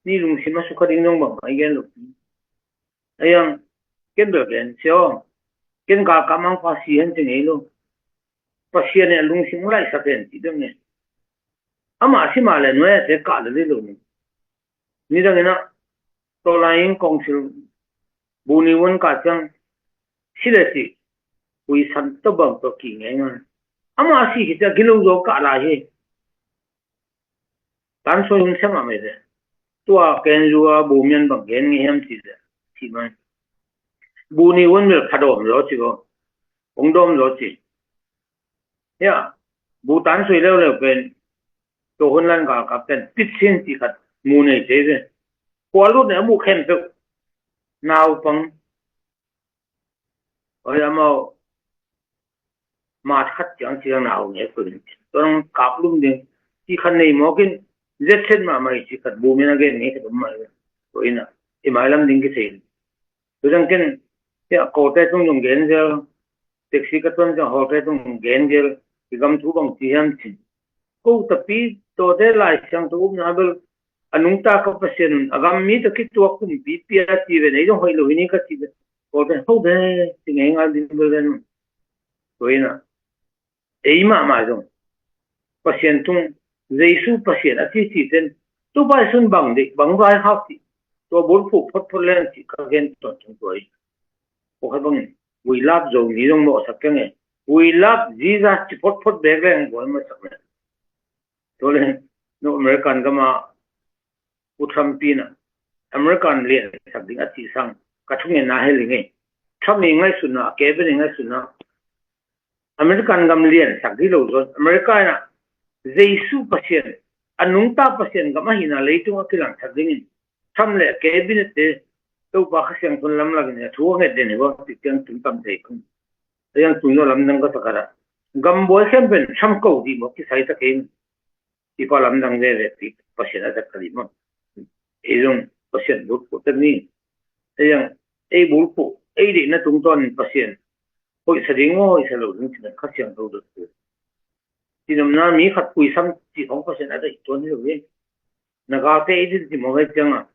ni lungsim a sukha ding zong bang mai gen lo. A yang ken bel gen sia aw ken galkap mang pa si hen ci ngei lo. Pasian e a lungsim hong laihsak hen ci dong nge. Amah si mah le nuai a te kah le lo ni. Nidang inah Tawlaing kongsil bu ni uan kah ciang si le si, hui san tawh bang tawh kih ngeingai. Amah a si khit ciang gilo zaw kah lai hi. Tan soi hun siam a mai ve. Tua ken zu a bu mian bang gen ngei hiam ci ve. Ci mai. Bu ni uan mel phadawm zaw ci ko. Ong dawm zaw ci. Hia, bu tan soi leuleu pen. Tua hun lan galkap ten pitsin ci khat mu nei thei ve. Kua lut ne a mu khempeuh. Naupang. Oi, amau mat khat ciang ciang nau nge ko ding. Tuang kap lum ding. Ci khat nei mawkin. Zet set mahmah hi ci khat bu mian a gen ngei khat um mai ve. Ko ina. I mailam ding kisei. Tua ciang ken, hia, kawte tung zong gen zel. Taxi ka tuan ciang hawlte tung gen zel. I gam thu bang ci hiam cin. Ko tapi tawte Lai Siangtho upna bel a nungta ka Pasian a gam mi tawh kituak kumpi pia ci ve, nei zong hoih lo hi ni ka ci ve. Kawte ho ve, ci ngeingai ding bel ven. Tua ina. Ei mahmah zong Pasian tung, Jesu Pasian a ci ci ten, tu bai sun bang dih, bang vai hak ci. Tua bulphuh photphot len ci ka gen tuan tung tua hi. Ko khat bangin, we love Zomi zong mawhsak keng e. We love Jesus ci photphot bek leng buai masak le. Tua leng, no American gama U Trump pi na American liansak ding a cih sang ka thungetna hel hi ngei. Trump i ngaihsutna, a cabinet i ngaihsutna American gam liansak dih lo zaw. America ina Jesu Pasian, a nungta Pasian gam ahina leitung a kilangsak dingin Trump le a cabinet te Topa Kha Siangtho lamlakin a thu a nget den hi bang cih ciang tun tam thei kung. A yang tun lo lamdang ka sakara. Gam buai khempeuh Trump ko dih maw kisai ta keng. Ipa lamdang veve pi Pasian a zat ka dih maw. Ei zong Pasian bulphuh tek ni. Ei zong ei bulphuh, ei deihna tungtawn in Pasian hoihsa ding maw, hoihsa lo ding cih Kha Siangtho dot pu. Cinomna mi khat puisam cih khong Pasian a deih tuan hi lo hi. Na galte ei din cih maw vei cianga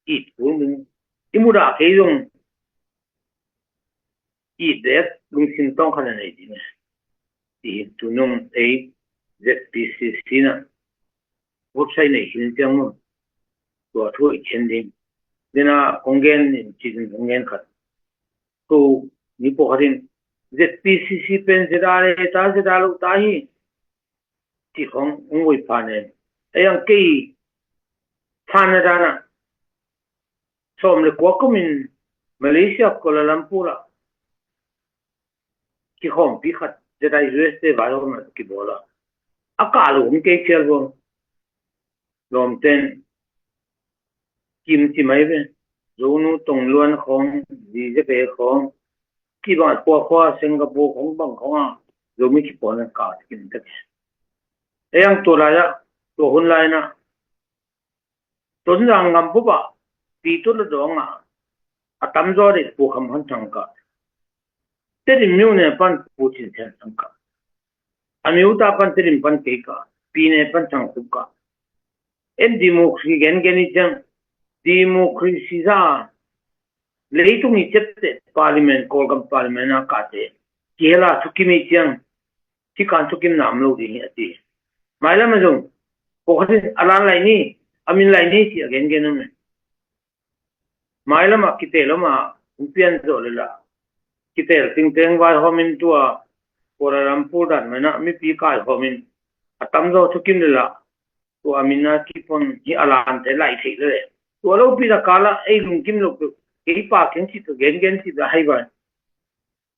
it kul ding. I mudah kei zong it dek lungsim tawng khat a nei ding. Ti hi tunung ei Z P C C na website nei hin ciang maw. Tua thu i khen ding. Dena kong gen in ci ding kong gen khat. Ko ni pawh khat in Z P C C pen Z R A ta Z R lo ta hi. Ci khong ung voi phan e. A yang kei phan na dana. Sawm le kua kumin Malaysia Kuala Lumpur ah kikhawmpi khat Z I U S te vai hawm ah kibawl a. A kah lo om kei cial bo. Lawmten kim ci mai ve. Zonu Tongluan khawng, Zizebe khawng, kibang khuakhua Singapore khawng bang khawng a Zomi kipawl an kah ci kim tak. A yang tua lai ah, tua hun lai na Tonzang gam bup ah Pi Tut la dawng ah a tamzaw dih Pu Kham Hon Thang kah. Tedim myo ne pan Pu Cin Thian Thang kah. A myo ta pan Tedim pan kei kah. Pi ne pan Thang Khup kah. En democracy gen gen i ciang democracy za leitung i ciapteh parliament, Kawlgam parliament a kahte kihel a thukim i ciang Hih kan thukim nam lo ding hi a ti. Mailam a zong pawlkhat in a lan lai ni, a min lai ni ci a gengen om e. Mailam ah kitel om a hong pian zawh le lah kitel tingteng vaihawm in tua Kuala Lumpur dan mai na mipi kaihawm in a tamzaw thukim le lah tua a min a kipon hi a lante lai theih le le. Tua lopi la kala ei lungkim lo peuh kei pa keng cih peuh gengen cih peuh a hai vai.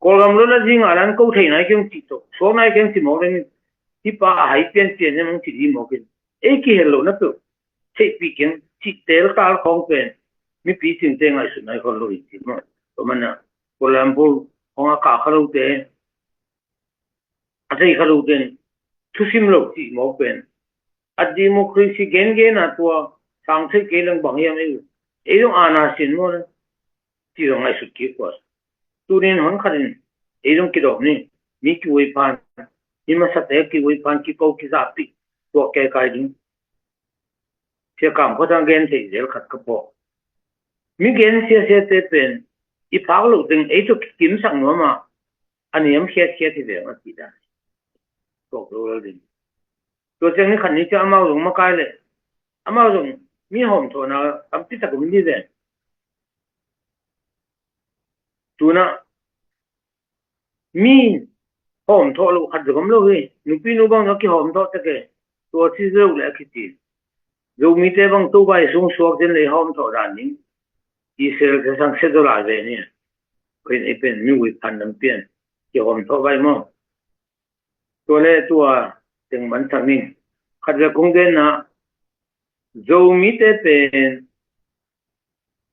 Kawlgam lo la zing a lan ko thei nai keng cih tawh suak nai keng cih mawk leng hih pa a hai pianpian hiam hong cih hi mawk in ei kihel lohna peuh theihpih keng cih teltal khawng pen mipi cingte ngaihsut nai khol lo in cih mawk. Tua mana Kuala Lumpur khawng a kah kha lote a thei kha lo ten thusim lo cih mawk pen a democracy gengen a tua sang thei kei leng bang hiam ei uh ei zong ana sin maw le cih zong ngaihsut kik uh a. Tunin hon khat in ei zong kidawm ni mi kiuai phan mi masate kiuai phan kiko kizahpih tua kekai ding. Sia Kam Khua Thang gen theih zel khat ka pawh. Mi gen siasiate pen i phak loh ding ei tawh kikimsak nuam a a niam khiatkhiat hi veng a cih dan. Kawk lo lal ding. Tua ciang ni khat ni ciang amau zong makai leh amau zong mi hawmthawhna tampi tak um dih ve. Tuna mi hawm thawh lo khat zong om lo hi. Nupi nu bang zong kihawm thawh tek e. Tua ci zo le a kici. Zomite bang Topa i sung suak cin le hawm thawh dan ding. Israel te sang se zo lai ve ni. Pen ei pen mi ui phan lam pian kihawm thawh vai maw? Tua le tua teng man sang ning. Khat ve kong genna Zomite pen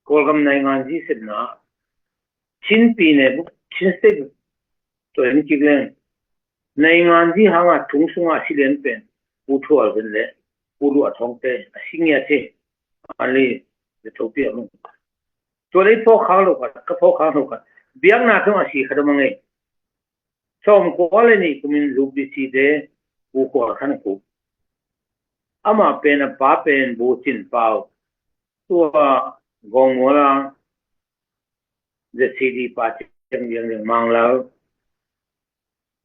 Kawlgam nainganzi sepna Chin pi ne bu Chin State tua in kik leng nainganzi hanga thung sunga si lian pen Pu Thual Vin le Pu Lua Thawngte a si ngiat hi. Ali le thopi a mung. Tua le phawk khak lo khat, ka phawk khak lo khat. Biakna thung a si khat a mang ei. Sawmkua le nih kumin zupdisite Pu Khual Khan Khup. Amah pen a pa pen Bucin Pau. Tua Gawngmuala Z C D pa ciang liang liang Manglal.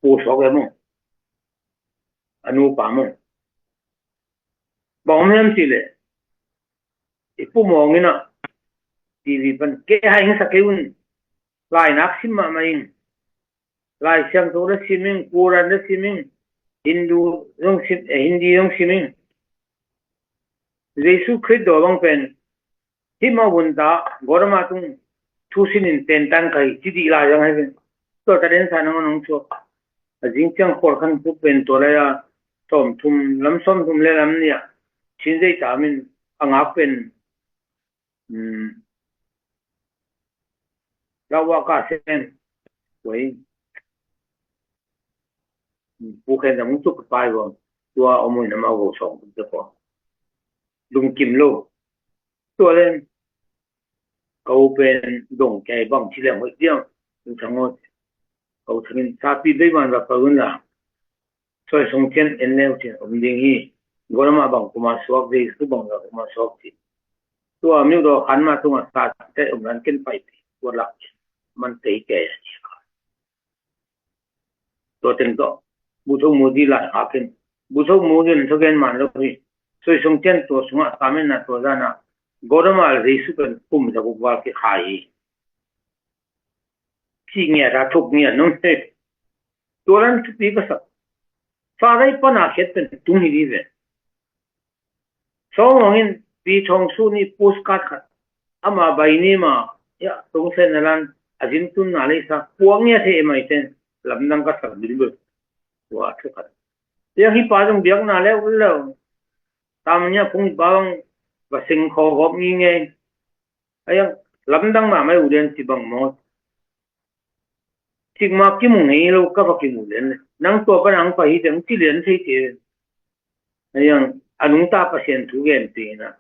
Pu Suak em aw. A nu pa maw. Bang om hiam cih leh i pu mawng in ah T V pan ke hai hing sa kei un. Lai nak sim mahmah in. Lai Siangtho le sim in, Quran le sim in, Hindu zong sim, eh, Hindi zong sim in. Jesu Khrist daw bang pen hih mah vun ta Gotama tung thu sin in tentan ka hi ci dih lai zang hai pen. Tua ta den sa nang nong suak. A zing ciang Khual Khan Khup pen tua lai a sawmthum, lam sawmthum le lam nih a sin zei ta min a ngak pen. Hmm. Lau a ka sen. Wei. Pu Khen Zam tuk pai bang. Tua om ui na ma go song tuk ko. Lungkim lo. Tua len. Kau pen dong kai bang ci leng hoih diam. Tung thang ot. Kau thangin sapi bei man va kau un la. Soi sung cian en leu cin om ding hi. Gotama bang kuma suak, Jesu bang bang kuma suak ci. Tua miu daw khan ma tunga sa te om lan ken pai pi. Tua lak cin. Man tei ke a ci ka. Tua teng tawh. Bu Tho Mu di lai kha ken. Bu Tho Mu di an tho gen man lo hi. Soi sung cian tua sunga sa men na tua zana. Gotama le Jesu pen kum za guk val ki khai hi. Ci ngiat a thuk ngiat nung he. Tua lan thupi ka sak. Sa dai pana khiat pen tung hi di ve. Sawng hong in Pi Thawng Su ni postcard khat. Ama bai ni ma ya tung sen na lan a zin tun na lei sa. Puak ngiat he mai ten lamdang ka sak bil bil. Tua thu khat. Ya hi pa zong biak na leu leu. Tam nia phung hi pa bang va sing kho gop ngi ngei. Ayang lamdang mahmah uh lian ci bang maw. Cikmah kimu ngei lo ka va kimu lian le. Nang tua pan ang pai hi teng ci lian thei te. Ayang a nungta Pasian thu gen pi na.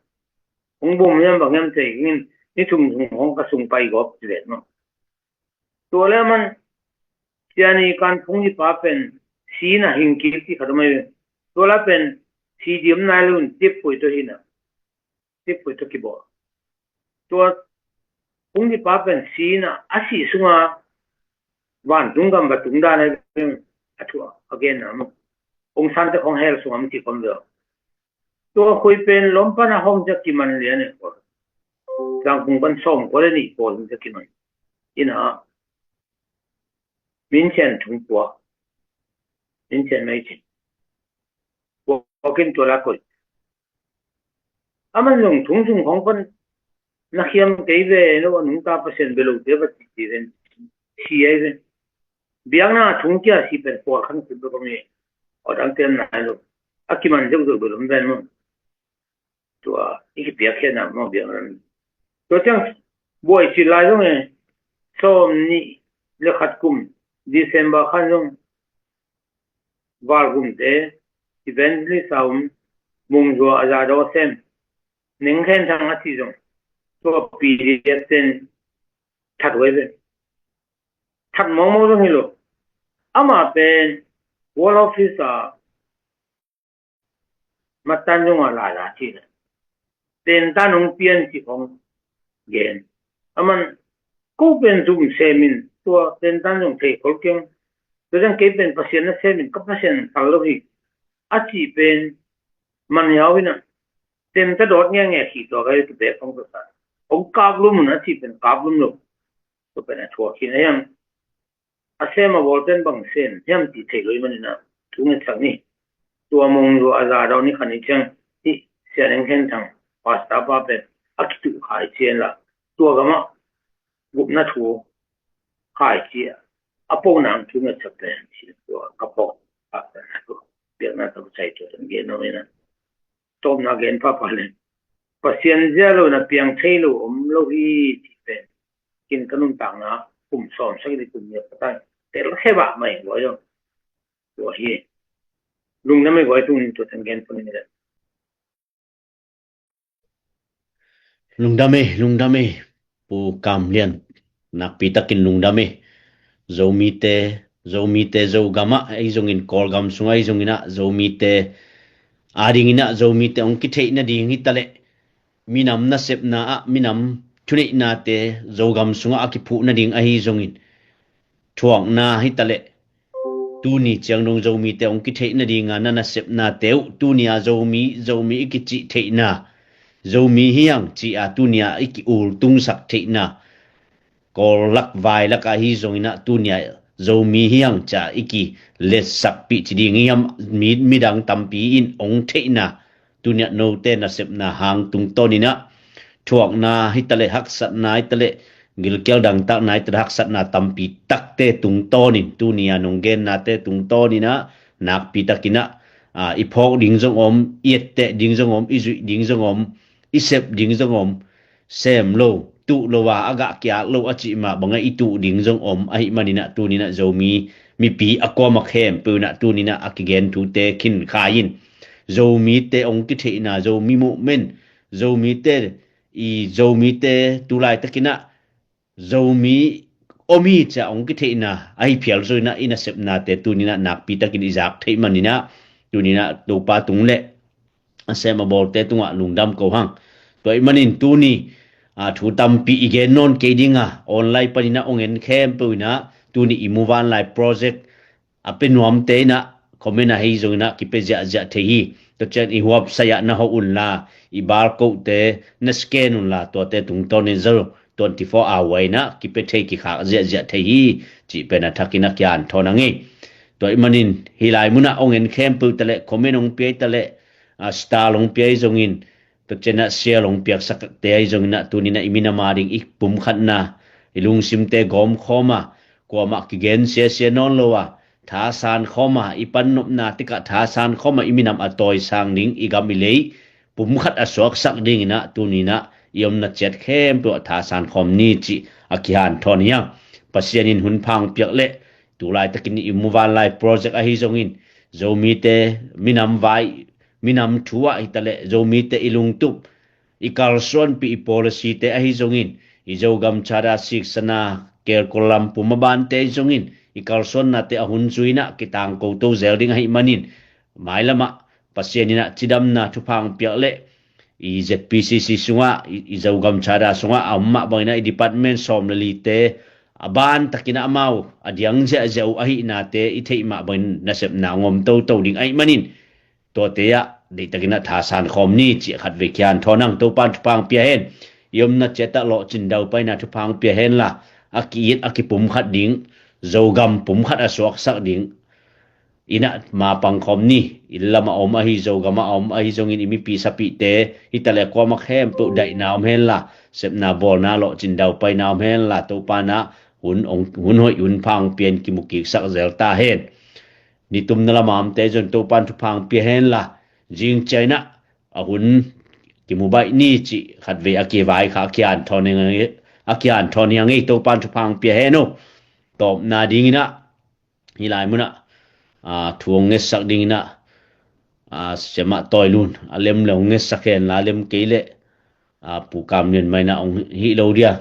Hong bum hiam bang hiam thei ngin ni thum thum hong ka sung pai gop ci lian maw. Tua le man ciani kan phung hi pa pen si na hing kik ci khat mai. Tua la pen si diam nai lo un tip pui to hi na. Tip pui to kibawl. Tua phung hi pa pen si na a si sunga vantung gam va tung dan a thu a gen na mu. Ong san te khong hel sunga mu ti khom ve. Tua khui pen lom pana hong ja kiman lian e ko. Tlang phung pan sawm ko le ni ko hong ja kiman. Ina min chen thung pua. Min chen mai chin. Puakin tua la koi. Aman zong thung sung khong pan na khiam kei ve lo a nungta Pasian bia lo te va ci ci ven si ai ven. Biakna thung kia si pen Khual Khan Khup lo kong e. Aw dang tem nai lo. A kiman zeuh zeuh bia lo ven mo. Tua i kipiak khiatna mo biakna. Tua ciang buai ci lai zong e. Sawm nih le khat kum December khan zong Valgumte, evangelist a um, Mungzua a za daw sem, Neng Khen Thang a ci zong, tua P D F ten that huai ven. That mawngmawng zong hi lo. Amah pen World Office a Matan zong a lala cina. Tentan hong pian ci hong gen. Aman ko pen zum semin tua tentan zong thei khol keng. Tua zong kei pen Pasian na semin ka Pasian tal lo hi. A ci pen man yau ina. Tenta dawt nge nge khi tua kai tu bek hong tua sa. Hong kap lum un a ci pen kap lum lo. Tua pen a thuak hi na hiam? A sem a bawl ten bang sem hiam ti thei lo i manin ah thu ngetsak ni. Tua mong zua a za dau ni khan i ciang hih Sia Neng Khen Thang pastor pa pen a kituh khai cian la tua gamah gupna thu khai ci a, a po nang thu ngetsak pen si tua ka po a pen a tua biakna tua chai tua pen gen no ina. Tawpna gen pahpah le Pasian zia lo na piang thei lo om lo hi ti pen kin ka nuntakna kum sawm sagih le kum nih a patang tel khe bah mai guai lo. Tua hi lungdam e guai tung tua teng gen pun ni le. Lungdam e, lungdam e. Pu Kam Lian, nakpi takin lungdam e. Zomite, Zomite Zogam ah ahi zongin, Kawlgam sungah ahi zongin ah Zomite adingin ah Zomite hong kitheih nading hi taleh minam nasepna ah minam thuneihnate Zogam sungah a kiphuh nading ahi zongin thuakna hi taleh tuni ciang dong Zomite hong kitheih nadinga na nasepnate uh tuni a Zomi, Zomi i kicih theihna, Zomi hiang ci a tuni a i ki-ul tungsak theihna, Kawl lak vai lak ahi zongin ah tuni a Zomi hiang ci a i kiletsakpih ci ding hiam, mi, midang tampi in hong theihna tuni a note nasepna hang tungtawnin ah thuakna hi taleh haksatna hi taleh gilkial dangtakna hi taleh haksatna tampi takte tungtawnin tuni a nong gennate tungtawnin ah nakpi takin ah, a, i phawk ding zong om, i etteh ding zong om, i zuih ding zong om, i sep ding zong om, sem lo, tuh lo a, a gah kiak lo a cih mah bangah i tuh ding zong om, ahih manin ah tunin ah Zomi mipi a kuamah khempeuh in ah tunin ah a kigen thute khin khai in Zomite hong kitheihna, Zomi movement, Zomite i Zomite tulaitakin ah Zomi om hi ci a hong kitheihna ahi phial zo in ah i nasepnate tunin ah nakpi takin i zak theih manin ah tunin ah Topa tung le a sem a bawlte tungah lungdam ko hang. Tua ahih manin tuni, a, thu tampi i gen nawn kei ding a, online panin ah hong en khempeuh in ah tuni i muvanlai project a pe nuamte in ah comment ahi zongin ah kipe ziahziah thei hi. Tua ciang i huapsai ah na hawh unla, i barcode-te na scan unla, tuate tungtawnin zo twenty-four hour in ah kipe thei kikhak ziahziah thei hi cih pen a thakin a kian thawn a ngei. Tua ahih manin hih lai munah hong en khempeuh taleh comment hong pia hi taleh, a, star hong pia hi zongin, tua ciang ah share hong piaksakte ahi zongin ah tunin ah i minam ading i pumkhatna, i lungsimte gawmkhawm a, kuamah kigen siasia nawn lo a, thasan khawm a, i pannopna tikah thasan khawm a, i minam a tawisang ding, i gam i lei pumkhat a suaksak dingin ah tunin ah i omna ciat khempeuh ah thasan khawm ni cih a kihanthawn hi hang. Pasian in hun pha hong piak leh tulaitakin i muvanlai project ahi zongin Zomite minam vai, minam thu ah hi taleh Zomite i lungtup, i kalsuanpih i policy-te ahi zongin, i Zogam Charter siksana kelkol lam pum a bante ahi zongin i kalsuannate a hun zui in ah kitangko to zel ding ahih manin mailam ah Pasian in ah cidamna thupha hong piak leh i Z P C C sungah, i, i Zogam Charter sungah a om mah bangin ah i department sawm le lite a ban takin ah amau a diang ziahziah uh ahihnate i theih mah bangin nasepna hong om toto ding ahih manin tuate ah deihtakin ah thasan khawm ni cih khatvei kian thawn ang. Topan thupha hong pia hen. I omna ciat ah lawhcin daupaina thupha hong pia hen la, a ki-it a kipumkhat ding, Zogam pumkhat a suaksak ding in ah mapang khawm ni. Inn lam a om ahi, Zogam a om ahi zongin i mipi sapihte hi taleh kuamah khempeuh daihna om hen la, sepna bawlna lawhcin daupaina om hen la, Topan ah hun, hun hoih hun pha hong pia in kimukiksak zel ta hen. Nitumna lam a omte zong Topan thupha hong pia hen la, zing ciang in ah a hun kimu baih ni cih khatvei a kivai kha a kian thawn hi hang ei. Topan thupha hong pia hen uh. Tawpna dingin ah hih lai munah, a, thu hong ngetsak dingin ah, a, Siamah Tawi Lun a lem le hong ngetsak hen la, a lem kei leh, a, Pu Kam Lian mah in ah hong hih lo dia.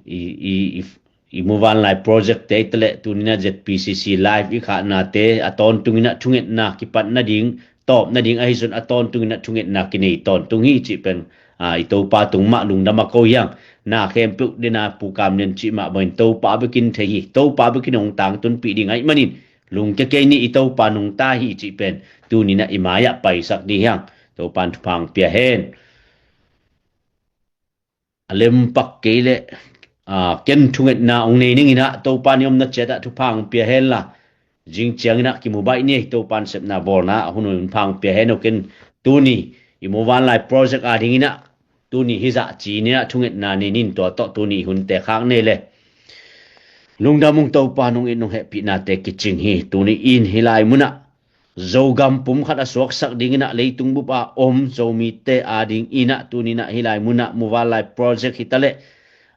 I, i, i, i muvanlai project-te hi taleh tunin ah Z P C C live i khahnate a tawntungin ah thungetna kipat nading, tawp nading ahi zong a tawntungin ah thungetna kinei tawntung hi cih pen, a, i Topa tung mah lungdam a ko hi hang. Na khempeuh dena Pu Kam Lian cih mah bangin Topa bekin thei hi, Topa bekin hong tangtunpih ding ahih manin lungkia kei ni, i Topa nungta hi cih pen tunin ah i mai-ah paisak ding hi hang. Topan thupha hong pia hen. A lem pak kei leh Ken thungetna hong nei ning in ah, Topa nih omna ciat ah thupha hong pia hen la, zing ciangin ah kimu baih ni. Topa nasepna bawlna ah hun hong pia hen aw. Ken tuni i muvanlai project adingin ah tuni hizah ci-in ah thungetna nei ning. Tua tawh tuni i hunte khak ni le. Lungdam ung Topa, nong it nong hehpihnate kicing hi. Tuni in hih lai munah Zogam pumkhat a suaksak dingin ah leitung bup a om Zomite adingin ah tuni in ah hih lai munah muvanlai project hi taleh,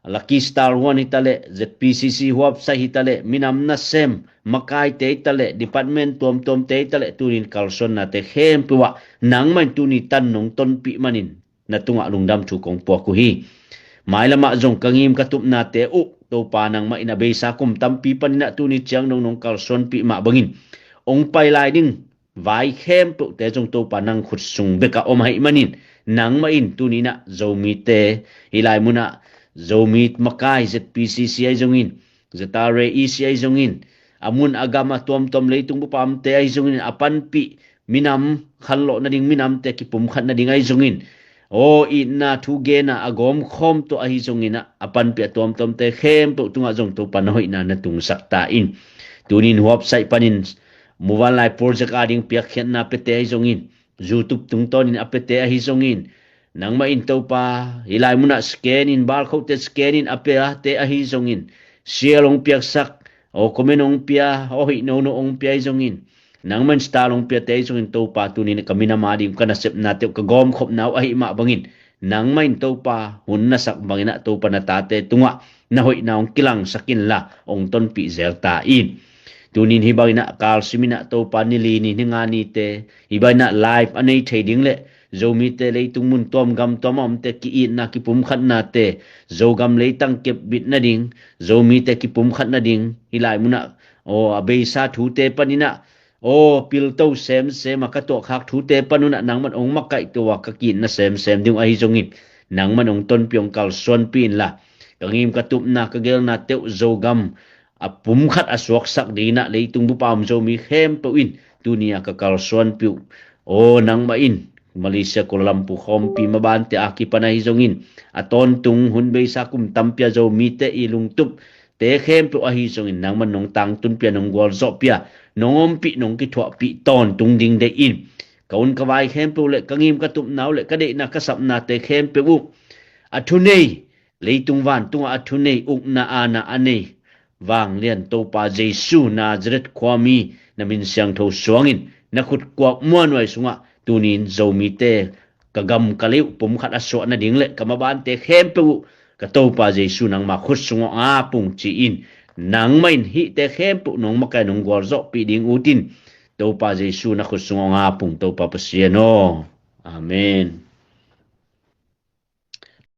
Lucky Star One hi taleh, Z P C C huapsaih hi taleh, minam nasem makaite hi taleh, department tuamtuamte hi taleh, tuni in kalsuannate khempeuh ah nangmah in tuni tan nong tonpih manin na tungah lungdam thu kong puak uh hi. Mailamah zong ka ngim ka tupnate uh Topa, nangmah in a beisa kum tampi panin ah tuni ciang nong nong kalsuanpih mah bangin hong pai lai ding vai khempeuhte zong Topa nang khut sung bek ah om ahih manin, nangmah in tuni in ah Zomite, hih lai munah Zomi makai Z P C C ahi zongin, Z R A E C ahi zongin, a mun a gam a tuamtuam leitung bup a omte ahi zongin, a panpih minam khanlawh nading, minamte kipumkhat nading ahi zongin, aw itna thu genna a gawmkhawm tawh ahi zongin ah, a panpih a tuamtuamte khempeuh tungah zong Topa na hoihna na tungsak ta in. Tuni in huapsaih panin muvanlai project ading piakkhiatna piate ahi zongin, YouTube tungtawnin a piate ahi zongin, nangmah in Topa hih lai munah scan in, balkhohte scan in a piate ahi zongin, share hong piaksak, aw comment hong pia, aw hoih nono hong pia ahi zongin, nangmah in star hong piate ahi zongin Topa tuni in ka minam ading ka nasepnate uh ka gawmkhopna uh ahih mah bangin, nangmah in Topa hun na sak bangin ah Topa na tate tungah na hoihna hong kilangsak inla hong tonpih zel ta in. Tuni in hih bangin ah kalsim in ah Topa ni li ni, ni nga nite hih bangin ah live a nei thei ding le Zomite leitung mun tuam gam tuam a omte ki-itna kipumkhatnate, Zogam leitang kepbit nading, Zomite kipumkhat nading, hih lai munah aw a beisa thute panin ah aw pilto semsem a ka tuahkhak thute pan un ah nangmah in hong makaih to a ka ki-itna semsem ding uh ahi zongin, nangmah in hong tonpih hong kalsuanpih inla, ka ngim ka tupna ka gelnate uh Zogam a pumkhat a suaksak dingin ah leitung bup a om Zomi khempeuh in tuni a ka kalsuanpih uh aw nangmah in Malaysia Kuala Lumpur khawmpi mabante a kipan ahi zongin, a tawntung hun beisa kum tampi a Zomite i lungtup te khempeuh ahi zongin nangmah in nong tangtunpih a, nong gualzawhpih a, nong ompih nong kithuahpih tawntung ding deih in. Ka un ka vai khempeuh le ka ngim ka tupna uh le ka deihna ka sapnate khempeuh uh a thunei, leitung vantungah a thunei, ukna aana a nei vanglian Topa Jesu Nazareth khuami na min siangtho suangin na khutkuak muanhuai sungah tuni in Zomite ka gam ka lei uh pumkhat a suah nading le ka mabante khempeuh uh ka Topa Jesu nangma khut sungah hong apung ci-in, nangmah in hihte khempeuh nong makaih nong gualzawhpih ding utin Topa Jesu na khut sungah hong apung Topa Pasian aw. Amen.